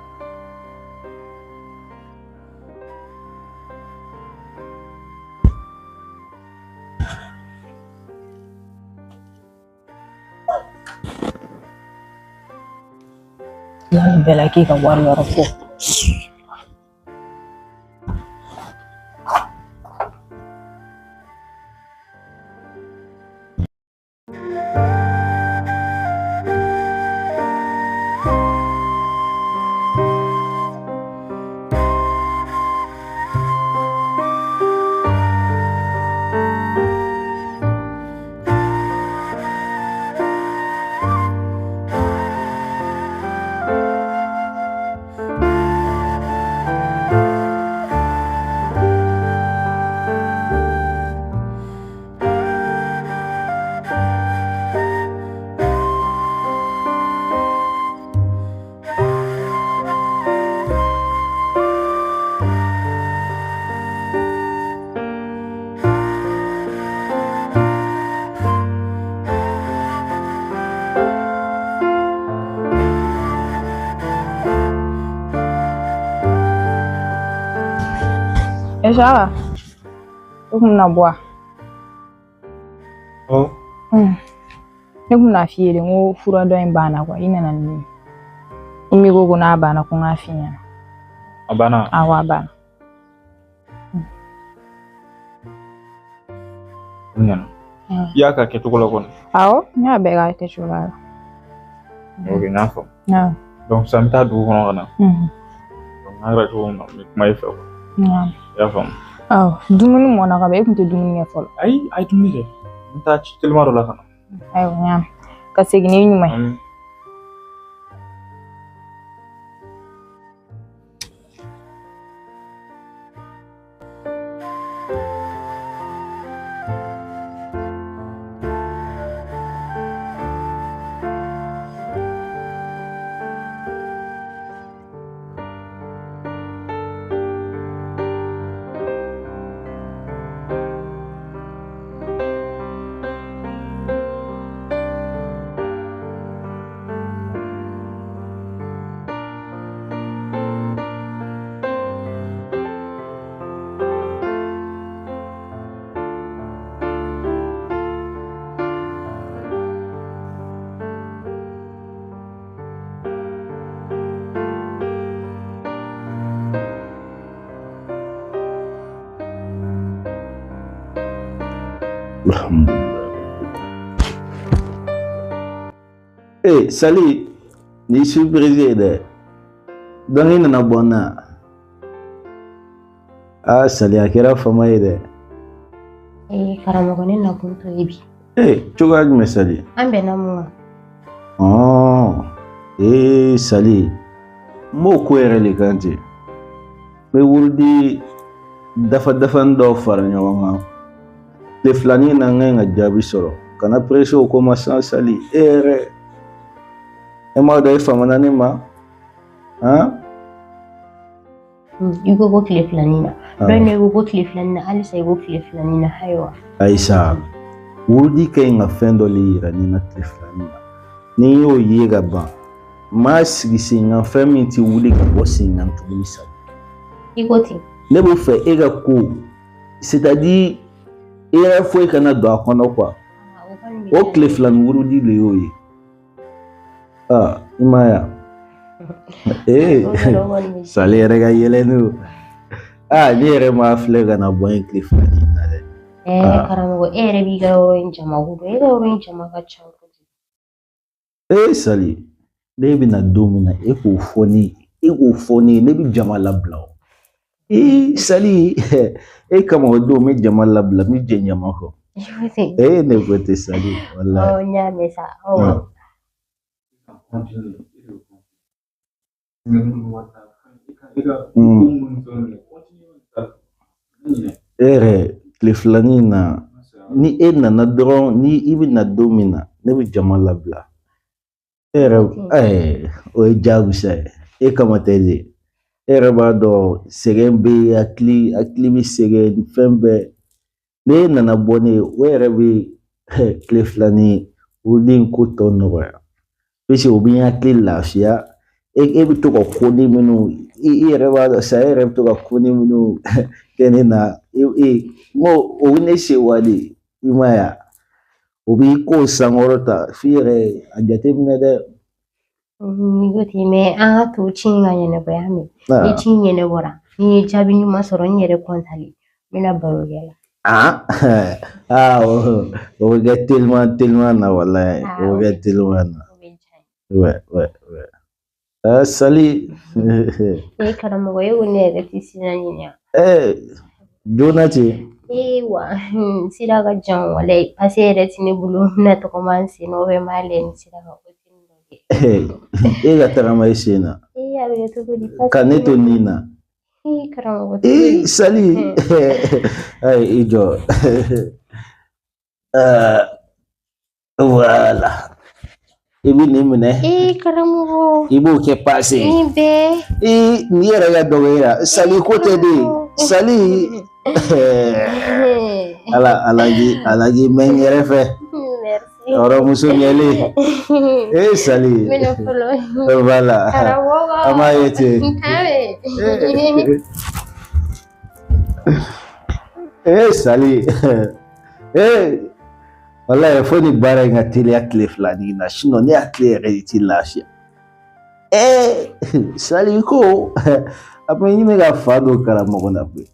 Nin bɛɛ la k'i ka wari yɔrɔ fɔ. Esa, e kun bɛna bɔ wa? Awɔ. Ne kun bɛna f'i ye de n ko fura dɔ in banna kuwa, i nana ni min ye. Komi i ko n'a banna ko n k'a f'i ɲɛna. A banna? Awɔ, a banna. O ɲɛna. I y'a k'a kɛcogo la kɔni? Awɔ, n y'a bɛɛ k'a kɛcogo la. Ok, n y'a faamu. Donc sisan n bɛ taa dugu kɔnɔ ka na. Donc n'a kɛra cogo min na, n bɛ kuma i fɛ quoi. I y'a faamu? Awɔ, dumuni mɔna ka ban, e kun tɛ dumuni kɛ fɔlɔ. Ayi, a ye dumuni kɛ. N bɛ taa ci telima dɔ la ka na. Ayiwa, n y'a mɛn. Ka segin n'i ɲuman ye. Eh, Sali, ni surprise ye dɛ. Donc i nana bɔ n na. Ah, Sali, a kɛra fama ye dɛ. Ee karamɔgɔ, ne nakun t'o ye bi. Eh, cogoya jumɛn Sali? An bɛnna mun kan? Ɔn, ee Sali, n b'o ko yɛrɛ de kan ten. N bɛ wurudi dafa dafani dɔw fara ɲɔgɔn kan. Tile filanin na n ka ɲi ka jaabi sɔrɔ. Kana pressé o ko ma sisan Sali. E yɛrɛ, e m'a dɔn e famana ne ma? Han? I ko ko tile filanin na. Dɔ in i ko ko tile filanin na, halisa i ko tile filanin na, ayiwa. Ayi sa, wurudi ka ɲi ka fɛn dɔ le yira ne na tile filanin na. Ni n y'o ye ka ban, n m'a sigi sen kan fɛn min tɛ wuli ka bɔ sen kan tuguni sa. I ko ten. Ne b'o fɛ e ka ko, c'est-à-dire e yɛrɛ foyi kana don a kɔnɔ quoi. O tile filanin wurudi de y'o ye. Ah, i m'a ye wa? Ee, Sali yɛrɛ ka yɛlɛ n'o. Ah, ne yɛrɛ m'a filɛ ka na bɔ yen tile filanin na dɛ. Ɛɛ karamɔgɔ, e yɛrɛ b'i ka yɔrɔ in jama ko dɔn, e ka yɔrɔ in jama ka ca kojugu. Ee Sali, ne bɛna don min na e k'o fɔ ne ye, e k'o fɔ ne ye, ne bɛ jama labila o. Ee Sali, e kama o don n bɛ jama labila, n bɛ jɛ jama kɔ. Ee ne ko ten Sali, walayi. Ɔ, n y'a mɛn sa. Ɔ. E yɛrɛ tile filanin na ni e nana dɔrɔn, ni i bɛ na don min na, ne bɛ jama labila. E yɛrɛ, o ye diyagosa ye. E kama tɛ de. E yɛrɛ b'a dɔn sɛgɛn bɛ yen, hakili bɛ sɛgɛn, fɛn bɛɛ. Ni e nana bɔ ne ye, o yɛrɛ bɛ tile filanin wurudi in ko tɔ nɔgɔya. Puisque o bɛ n hakili lafiya. E bɛ to ka ko ni minnu, i yɛrɛ b'a dɔn sa, e yɛrɛ bɛ to ka ko ni minnu kɛ ne na, e n ko o bɛ ne sewa de, i m'a ye wa? O b'i ko sankɔrɔta f'i yɛrɛ a jateminɛ dɛ. Ni ko ten, mɛ an ka to ci in ka ɲɛnabɔ y'a mɛn. Ni ci in ɲɛnabɔra, ni n ye jaabi ɲuman sɔrɔ, n yɛrɛ kɔntalen, n bɛna baro kɛ la. Ah, ah, o bɛ kɛ teliman teliman na walayi, o bɛ kɛ teliman na. Ouais, ouais, ouais. Ah, Sali. Ee karamɔgɔ, e ko ne yɛrɛ tɛ sira ɲini wa? Eh, joona ten. Ee wa, sira ka jan walayi, pase yɛrɛ tɛ ne bolo, n bɛna tɔgɔma n sen na, n b'a lajɛ ni sira kan. E ka tagama i sen na. Ee a bɛ kɛ cogo di? Ka ne to nin na. Ee karamɔgɔ. Ee Sali. Ayi i jɔ. Voilà. I bɛ nin minɛ. Ee karamɔgɔ. I b'o kɛ pase. Nin bɛɛ. Ee nin yɛrɛ ka dɔgɔ e la. Sali ko tɛ de. Sali. Ala k'i mɛn n kɛrɛfɛ. Merci. Hɔrɔnmuso ɲɛlen. Ee Sali. N bɛna fɔlɔ. Voilà. Karamɔgɔ. An b'a ye ten. K'a bɛ. Eh Sali, eh walayi fo ni baara in ka teliya tile fila nin na, sinon ne hakili yɛrɛ de ti lafiya. Eh Sali ko a bɛ ɲini ka fa don karamɔgɔ la koyi.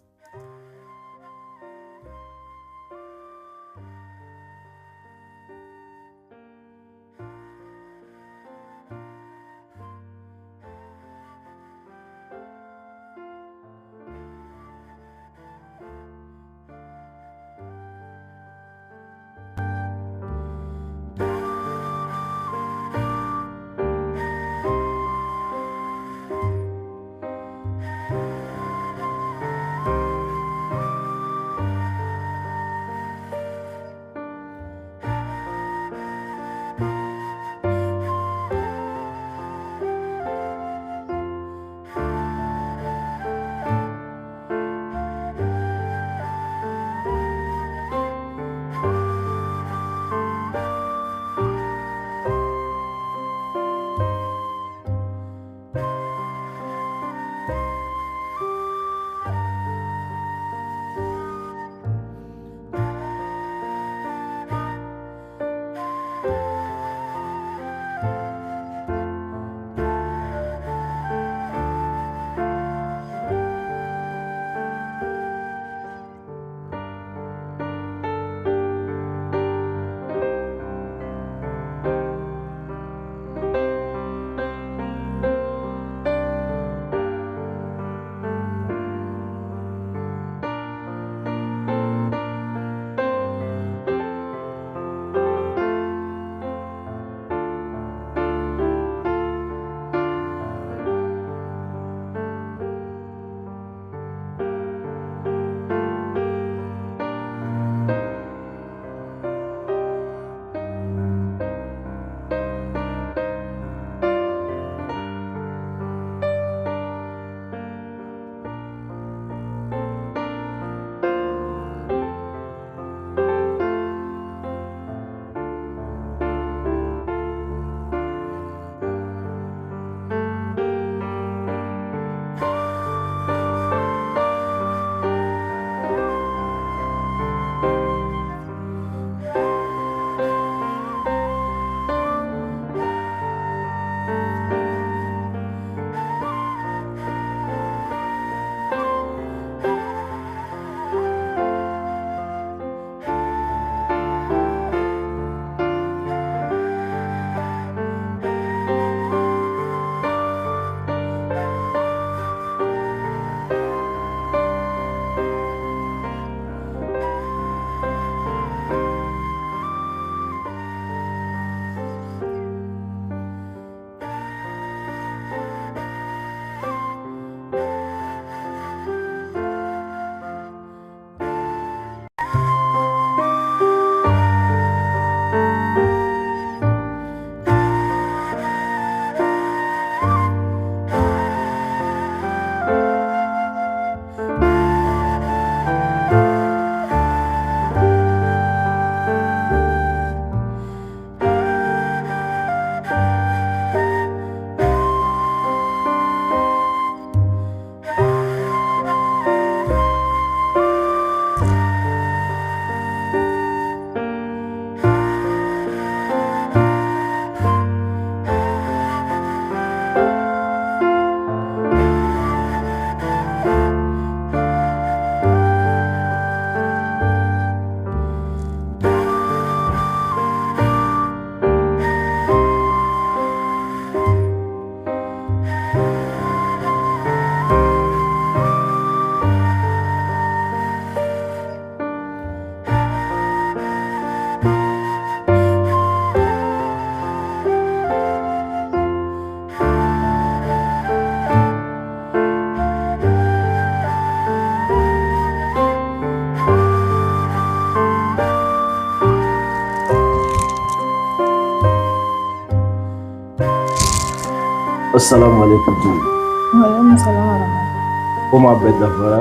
Assalamu alaikum. Wa alaikum salam wa rahmatullahi. Komi a bɛɛ dafara,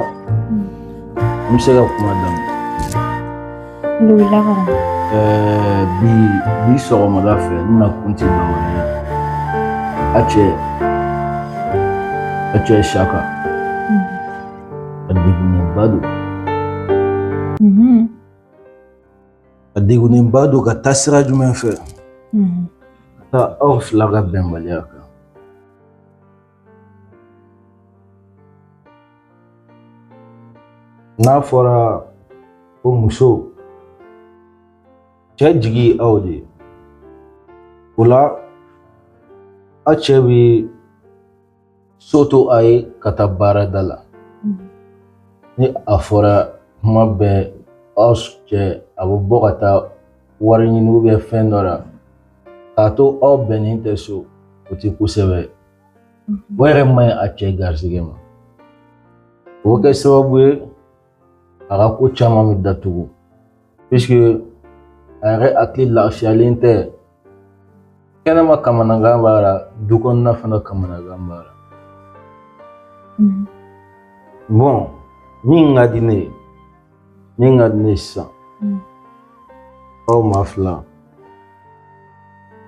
n bɛ se ka kuma daminɛ. Alhamdulillah karamɔgɔ. Bi sɔgɔmada fɛ n na kun tɛ dɔwɛrɛ ye. A cɛ Saka. A degunnenba don. A degunnenba don ka taa sira jumɛn fɛ? Ka taa aw fila ka bɛnbaliya kan. N'a fɔra ko muso, cɛ jigi ye aw de ye. O la, aw cɛ bɛ so to a ye ka taa baarada la. Ni a fɔra kuma bɛɛ aw cɛ a bɛ bɔ ka taa wari ɲini ou bien fɛn dɔ la, k'a to aw bɛnnen tɛ so, o tɛ kosɛbɛ. O yɛrɛ man ɲi a cɛ garisɛgɛ ma. O bɛ kɛ sababu ye a ka ko caman bɛ datugu, puisque a yɛrɛ hakili lafiyalen tɛ. Kɛnɛma kamanagan b'a la, du kɔnɔna fana kamanagan b'a la. Bon, min ka di ne ye, min ka di ne ye sisan, aw maa fila.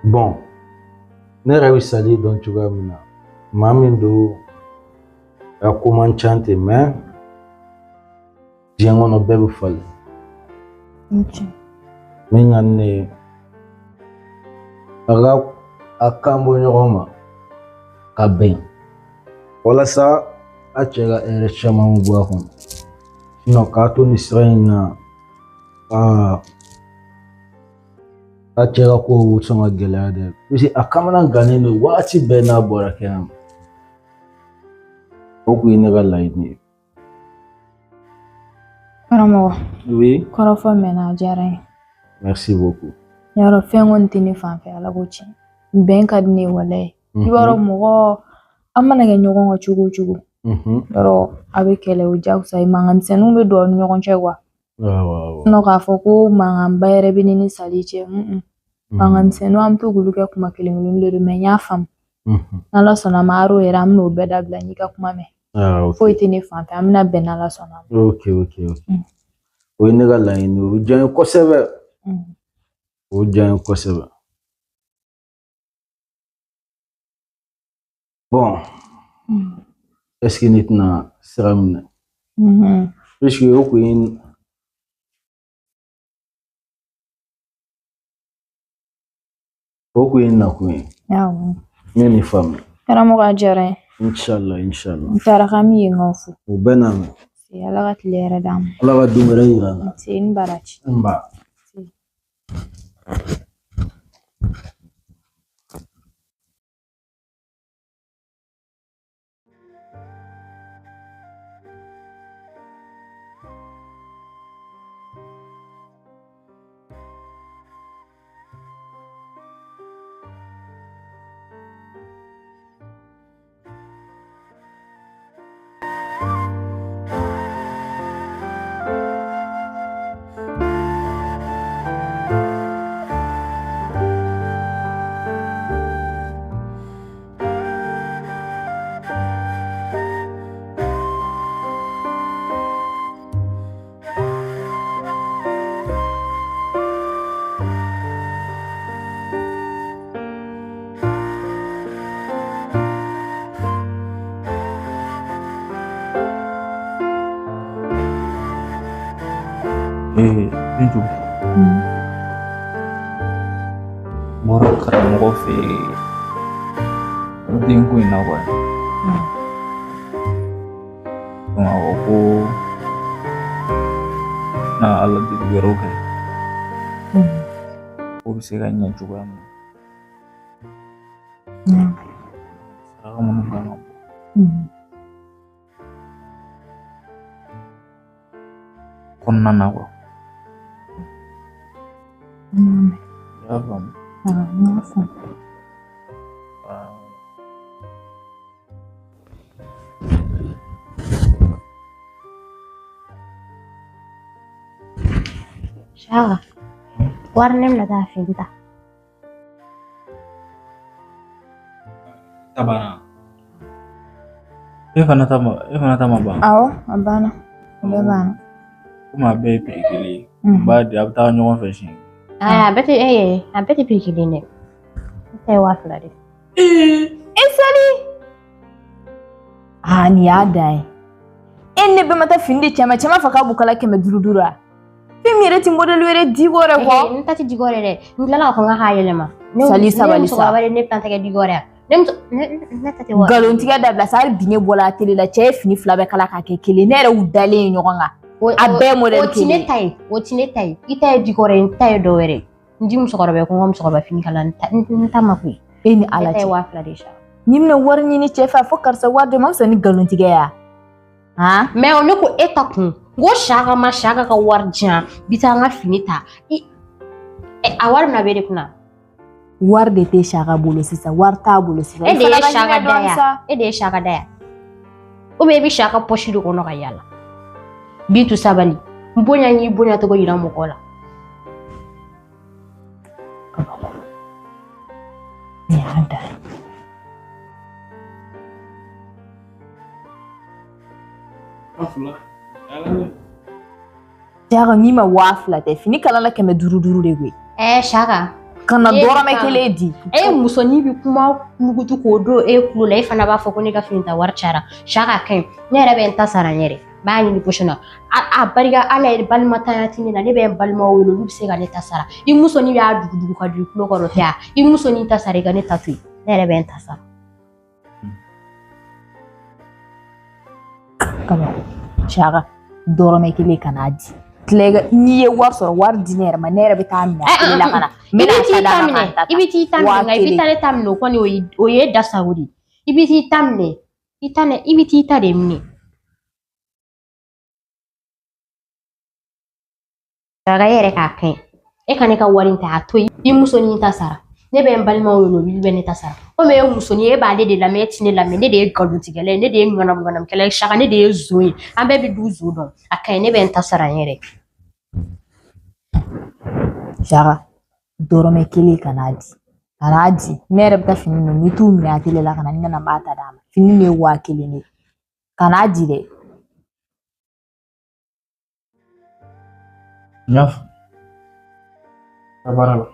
Bon, ne yɛrɛ bɛ Sali dɔn cogoya min na, maa min don, a ko man ca ten, mais diɲɛ kɔnɔ bɛɛ bɛ falen. Min ka di ne ye, a ka a kan bɔ ɲɔgɔn ma ka bɛn, walasa a cɛ ka hɛrɛ caman bɛ bɔ a kɔnɔ. Sinon k'a to nin sira in na, aa, a cɛ ka kow bɛ sɔn ka gɛlɛya dɛ, parce que a kamana gannen don waati bɛɛ n'a bɔra kɛnɛ ma. O kun ye ne ka laɲini ye. Karamɔgɔ. Oui. Kɔrɔfɔ mɛnna, a diyara n ye. Merci beaucoup. Yarɔ, fɛn kɔni tɛ ne fan fɛ, Ala ko tiɲɛ. Bɛn ka di ne ye walayi. I b'a dɔn, mɔgɔ an mana kɛ ɲɔgɔn kan cogo o cogo, yɔrɔ a bɛ kɛlɛ, o jagosa ye, mankan misɛnninw bɛ don aw ni ɲɔgɔn cɛ quoi. Sinon k'a fɔ ko mankanba yɛrɛ bɛ ne ni Sali cɛ, mankan misɛnninw an bɛ to k'olu kɛ kuma kelen kelennin de don, mais n y'a faamu. N'Ala sɔnna a ma, aro yɛrɛ an bɛn'o bɛɛ dabila, n y'i ka kuma mɛn. Foyi tɛ ne fan fɛ, an bɛna bɛn n'Ala sɔnna a ma. Ok. O ye ne ka laɲini ye, o bɛ diya n ye kosɛbɛ. O bɛ diya n ye kosɛbɛ. Bon, est-ce que ne tɛna sira minɛ? Puisque o kun ye nakun ye. Awɔ. N ye nin faamu. Karamɔgɔ, a diyara n ye. Inshallah, inshallah. N taara k'an bɛ yen ka fo. O bɛɛ n'a mɛn. Ala ka tile hɛrɛ d'an ma. Ala ka don wɛrɛ yira n na. Nse ni baraji. Nba. Bintu. N bɔra karamɔgɔ fɛ yen denko in na quoi. Donc a ko ko na Ala deli wɛrɛw kɛ, ko bɛ se ka ɲɛ cogoya min na. Saraka minnu kan ka bɔ kɔnɔna na quoi. I y'a faamu? N y'a faamu. Shaka, wari ne bɛna taa fini ta. Ta banna. E fana ta ma, e fana ta ma ban. Awɔ, a banna. A bɛɛ banna. Komi a bɛɛ ye prix kelen ye. N b'a di, a bɛ taa ɲɔgɔn fɛ siɲɛ. A bɛɛ tɛ a bɛɛ tɛ prix kelen dɛ. Ne ta ye 2000 de. E Sali! Aa, nin y'a dan ye. E ni ne bɛɛ ma taa fini di cɛ ma, cɛ m'a fɔ k'a b'u kala 500 500 wa? Fɛn min yɛrɛ ti modèle wɛrɛ Diko yɛrɛ kɔ. N ta tɛ Diko yɛrɛ dɛ. N tilala k'a fɔ n k'a yɛlɛma. Sali sabali sa. Ne musokɔrɔba de ne ta tɛ kɛ Diko yɛrɛ. Ne muso ne ta tɛ wari. Nkalontigɛ dabila sa, hali bi ne bɔra a télé la, cɛ ye fini fila bɛɛ kala k'a kɛ kelen, ne yɛrɛ y'u dalen ye ɲɔgɔn kan. A bɛɛ modèle kelen. O ti ne ta ye, o ti ne ta ye. I ta ye Diko yɛrɛ ye, n ta ye dɔ wɛrɛ ye. N di musokɔrɔba ye ko n ka musokɔrɔba fini kala, n ta ma koyi. E ni Ala cɛ. Ne ta ye 2000 de ye sa. N'i bɛna wari ɲini cɛ fɛ, a fɔ karisa wari di ma, fisa ni nkalontigɛ ya. Han? Mais ne ko e ta kun. N ko Saka ma Saka ka wari di yan, bi taa n ka fini ta. A wari bɛna bɛ de kunna. Wari de tɛ Saka bolo sisan, wari t'a bolo sisan. E de ye Saka da yan. E de ye Saka da yan. Ou bien e bɛ Saka poche de kɔnɔ ka yaala. Bintu sabali. N bonya y'i bonya cogo yira mɔgɔ la. Nin y'a dan ye. Saka n'i ma 2000 tɛ, fini kala la 500 de koyi. Saka. Kana dɔrɔmɛ kelen di. E musonin bɛ kuma mugutu k'o don e tulo la, e fana b'a fɔ ko ne ka fini ta wari cayara. Saka ka ɲi, ne yɛrɛ bɛ n ta sara n yɛrɛ. N b'a ɲini poche na. A barika Ala ye, balimatanya tɛ ne na, ne bɛ n balimaw wele, olu bɛ se ka ne ta sara. I musonin b'a dugudugu ka don i tulo kɔrɔ tɛ ya. I musonin ta sara, i ka ne ta to yen. Ne yɛrɛ bɛ n ta sara. Kabako. Saka, dɔrɔmɛ kelen kan'a di. N'i ye wari sɔrɔ, wari di ne yɛrɛ ma, ne yɛrɛ bɛ taa minɛ a tele la ka na. I bɛ t'i ta minɛ, i bɛ t'i ta minɛ, nka i bɛ taa ne ta minɛ, o kɔni o ye dasago de ye. I bɛ t'i ta minɛ, i bɛ t'i ta de minɛ. Saka e yɛrɛ k'a kɛ, e ka ne ka wari ta a to yen, i musonin ta sara. Ne bɛ n balimaw wele, olu bɛ ne ta sara. Komi e ye musonin ye, e b'ale de lamɛn, e ti ne lamɛn. Ne de ye nkalontigɛla ye, ne de ye ŋanamuŋanamukɛla ye, Saka ne de ye zon ye. An bɛɛ bɛ du zon dɔn. A ka ɲi, ne bɛ n ta sara n yɛrɛ. Saka, dɔrɔmɛ kelen kan'a di. Kan'a di. Ne yɛrɛ bɛ taa fini ninnu, n bɛ t'u minɛ a tele la ka na, n nana n b'a ta d'a ma. Fini ninnu ye 1000 de ye. Kan'a di dɛ. N y'a faamu. Ka baara la.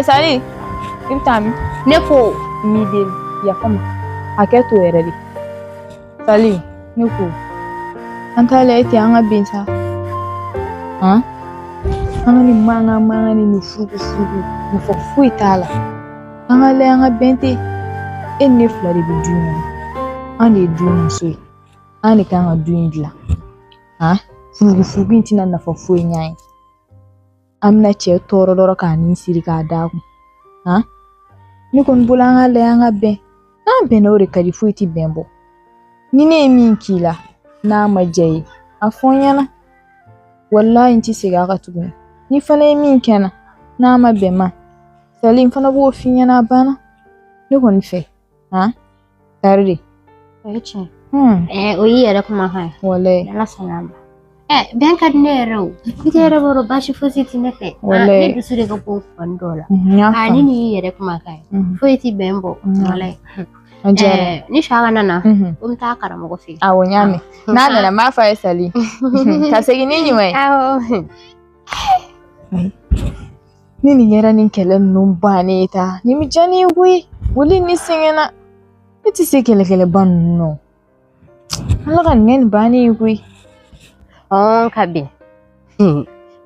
Sali, i bɛ taa min? Ne ko n b'i deli, yafa ma, hakɛ to yɛrɛ de. Sali, ne ko an t'a lajɛ ten, an ka bɛn sa. Han? An ka nin mankan mankan ni nin furuku furuku, nafa foyi t'a la. An ka lajɛ an ka bɛn ten. E ni ne fila de bɛ du in kɔnɔ. An de ye du in muso ye. An de kan ka du in dilan. Han? Furuku furuku in tɛna nafa foyi ɲɛ an ye. An bɛna cɛ tɔɔrɔ dɔrɔn k'a ni siri k'a d'a kun. Han? Ne kɔni bolo an ka lajɛ an ka bɛn. N'an bɛnna o de ka di, foyi tɛ bɛn bɔ. Ni ne ye min k'i la, n'a ma diya i ye, a fɔ n ɲɛna. Walahi n tɛ segin a kan tuguni. Ni fana ye min kɛ n na, n'a ma bɛn ma, Sali n fana b'o f'i ɲɛna, a banna. Ne kɔni fɛ, han? Tari de. O ye tiɲɛ. O y'i yɛrɛ kumakan ye. Walahi. Ala sɔnna a ma. Bɛn ka di ne yɛrɛ o. I tɛ yɛrɛ b'a dɔn baasi fosi tɛ ne fɛ. Ne dusu de ka bon fan dɔw la. Ni nin y'i yɛrɛ kumakan ye. Foyi tɛ bɛn bɔ. Walahi. Ni Saka nana, ko n bɛ taa karamɔgɔ fɛ yen. Awɔ, n y'a mɛn. N'a nana n b'a fɔ a ye Sali. Ka segin ni ɲuman ye. Awɔ. Ni nin kɛra nin kɛlɛ ninnu bannen ye ta, nin bɛ diya ne ye koyi. Wuli ni sɛgɛnna. Ne tɛ se kɛlɛkɛlɛba ninnu na. Ala ka nin kɛ nin bannen ye koyi. Ka bɛn.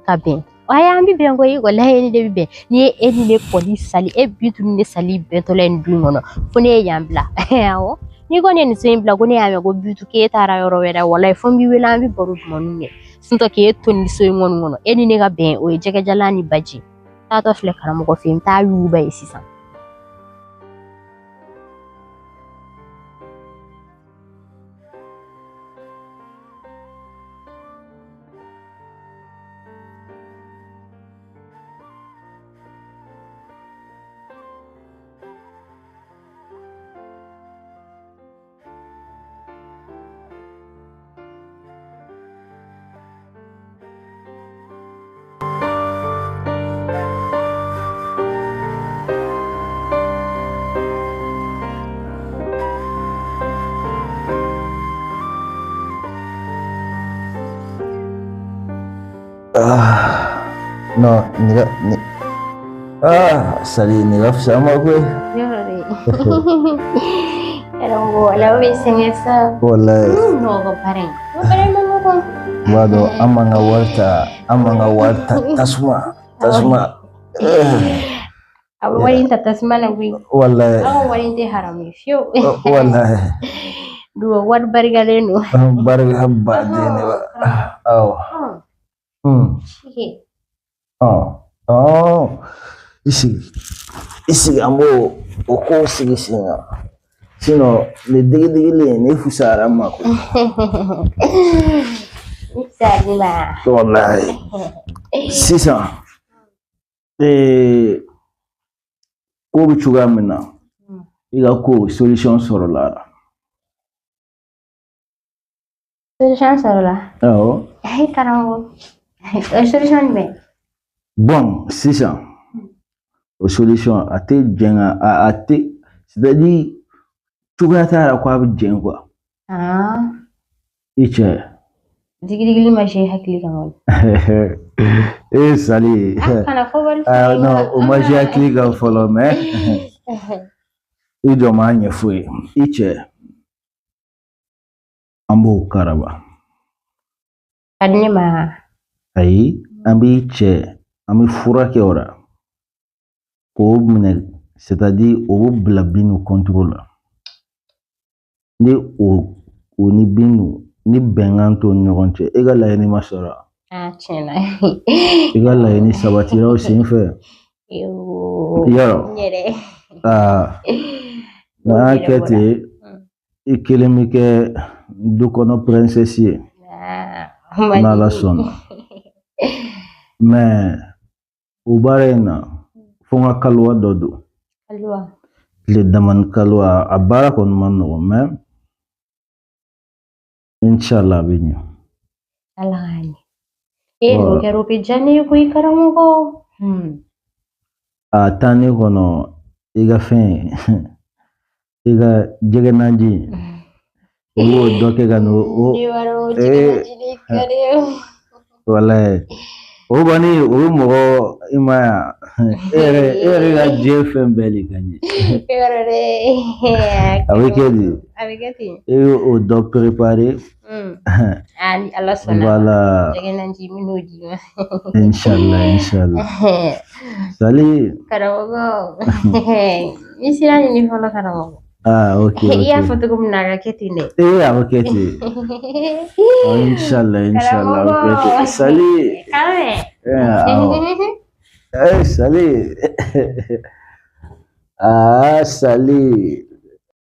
Ka bɛn. Ayi, an bɛ bɛn koyi, walahi ne de bɛ bɛn. N'i ye e ni ne kɔni sali, e Bintu ni ne sali bɛntɔla ye nin du in kɔnɔ, fo ne ye yan bila. Awɔ. N'i kɔni ye nin so in bila ko ne y'a mɛn ko Bintu k'e taara yɔrɔ wɛrɛ, walahi fo n b'i wele an bɛ baro dumanniw kɛ. Sinɔn k'e to nin so in kɔni kɔnɔ, e ni ne ka bɛn, o ye jɛgɛjalan ni baji. Taatɔ filɛ karamɔgɔ fɛ yen, n t'a yuguba ye sisan. Ah, non, ni ni ah, Sali ni ka fisa ma koyi. Yɔrɔ de. Karamɔgɔ, ala bɛ sɛgɛn sa. Wallahi. Nɔgɔ baara in. O baara in ma nɔgɔn. I b'a dɔn an b'an ka wari ta, an b'an ka wari ta tasuma, tasuma. A bɛ wari in ta tasuma la koyi. Wallahi. Aw ka wari in tɛ haramu ye fiyewu. Wallahi. Duba wari barikalen don. Barika baden de ba. Awɔ. Shike. Ɔ, ɔ, i sigi. I sigi an b'o o kow sigi sen kan. Sinon nin digi-digilen nin fisayara n ma koyi. N fisayara ma. Wallahi. Sisan ko bɛ cogoya min na, i ka ko solution sɔrɔla a la. Solution sɔrɔla. Awɔ. Ayi karamɔgɔ. O solution jumɛn? Bon, sisan o solution a tɛ jɛn ka a tɛ, c'est-à-dire cogoya t'a la ko a bɛ jɛn quoi. Ah. I cɛ. Digi-digili ma se hakili kan kɔni. Eh Sali. Ah, kana fɔ wari Ah, non, o ma se hakili kan fɔlɔ, mais i jɔ m'a ɲɛfɔ ye. I cɛ, an b'o karaba. Ka di ne ma. Ayi, an b'i cɛ, an bɛ fura kɛ o la k'o minɛ, c'est-à-dire o bɛ bila Binu contrôle la. Ni o ni Binu ni bɛnkan t'o ni ɲɔgɔn cɛ, e ka laɲini ma sɔrɔ. Ah, tiɲɛ na. I ka laɲini sabatira o sen fɛ. Yɔrɔ. N yɛrɛ. Aa, n'an y'a kɛ ten, i kelen bɛ kɛ du kɔnɔ princesse ye. N'Ala sɔnna. Mais o baara in na, fo n ka kaliwa dɔ don. Kaliwa. Tile damani kaliwa, a baara kɔni ma nɔgɔn, mais inshallah a bɛ ɲɛ. Ala k'a ɲɛ. E n'o kɛra o bɛ diya ne ye koyi karamɔgɔ. A taa ne kɔnɔ i ka fɛn, i ka jɛgɛ naji, i b'o dɔ kɛ ka n'o o. Ne b'a dɔn jɛgɛ naji de ka di ye. Walayi. O kɔni o bɛ mɔgɔ i ma ye wa, e yɛrɛ ka diɲɛ fɛn bɛɛ de ka ɲɛ. Yɔrɔ dɛ. A bɛ kɛ di. A bɛ kɛ ten. E y'o dɔ préparer. Ah, ni Ala sɔnna. Voilà. Jɛgɛ naji n bɛn'o d'i ma. Inshallah, inshallah. Sali. Karamɔgɔ. N sira ɲini fɔlɔ karamɔgɔ. Ah, ok, I y'a ok. fɔ cogo min na a ka kɛ ten dɛ. Eh, a bɛ kɛ ten. Inshallah, inshallah, a bɛ kɛ ten. Sali. Kame. Eh, awɔ. Eh, Sali. Ah, Sali.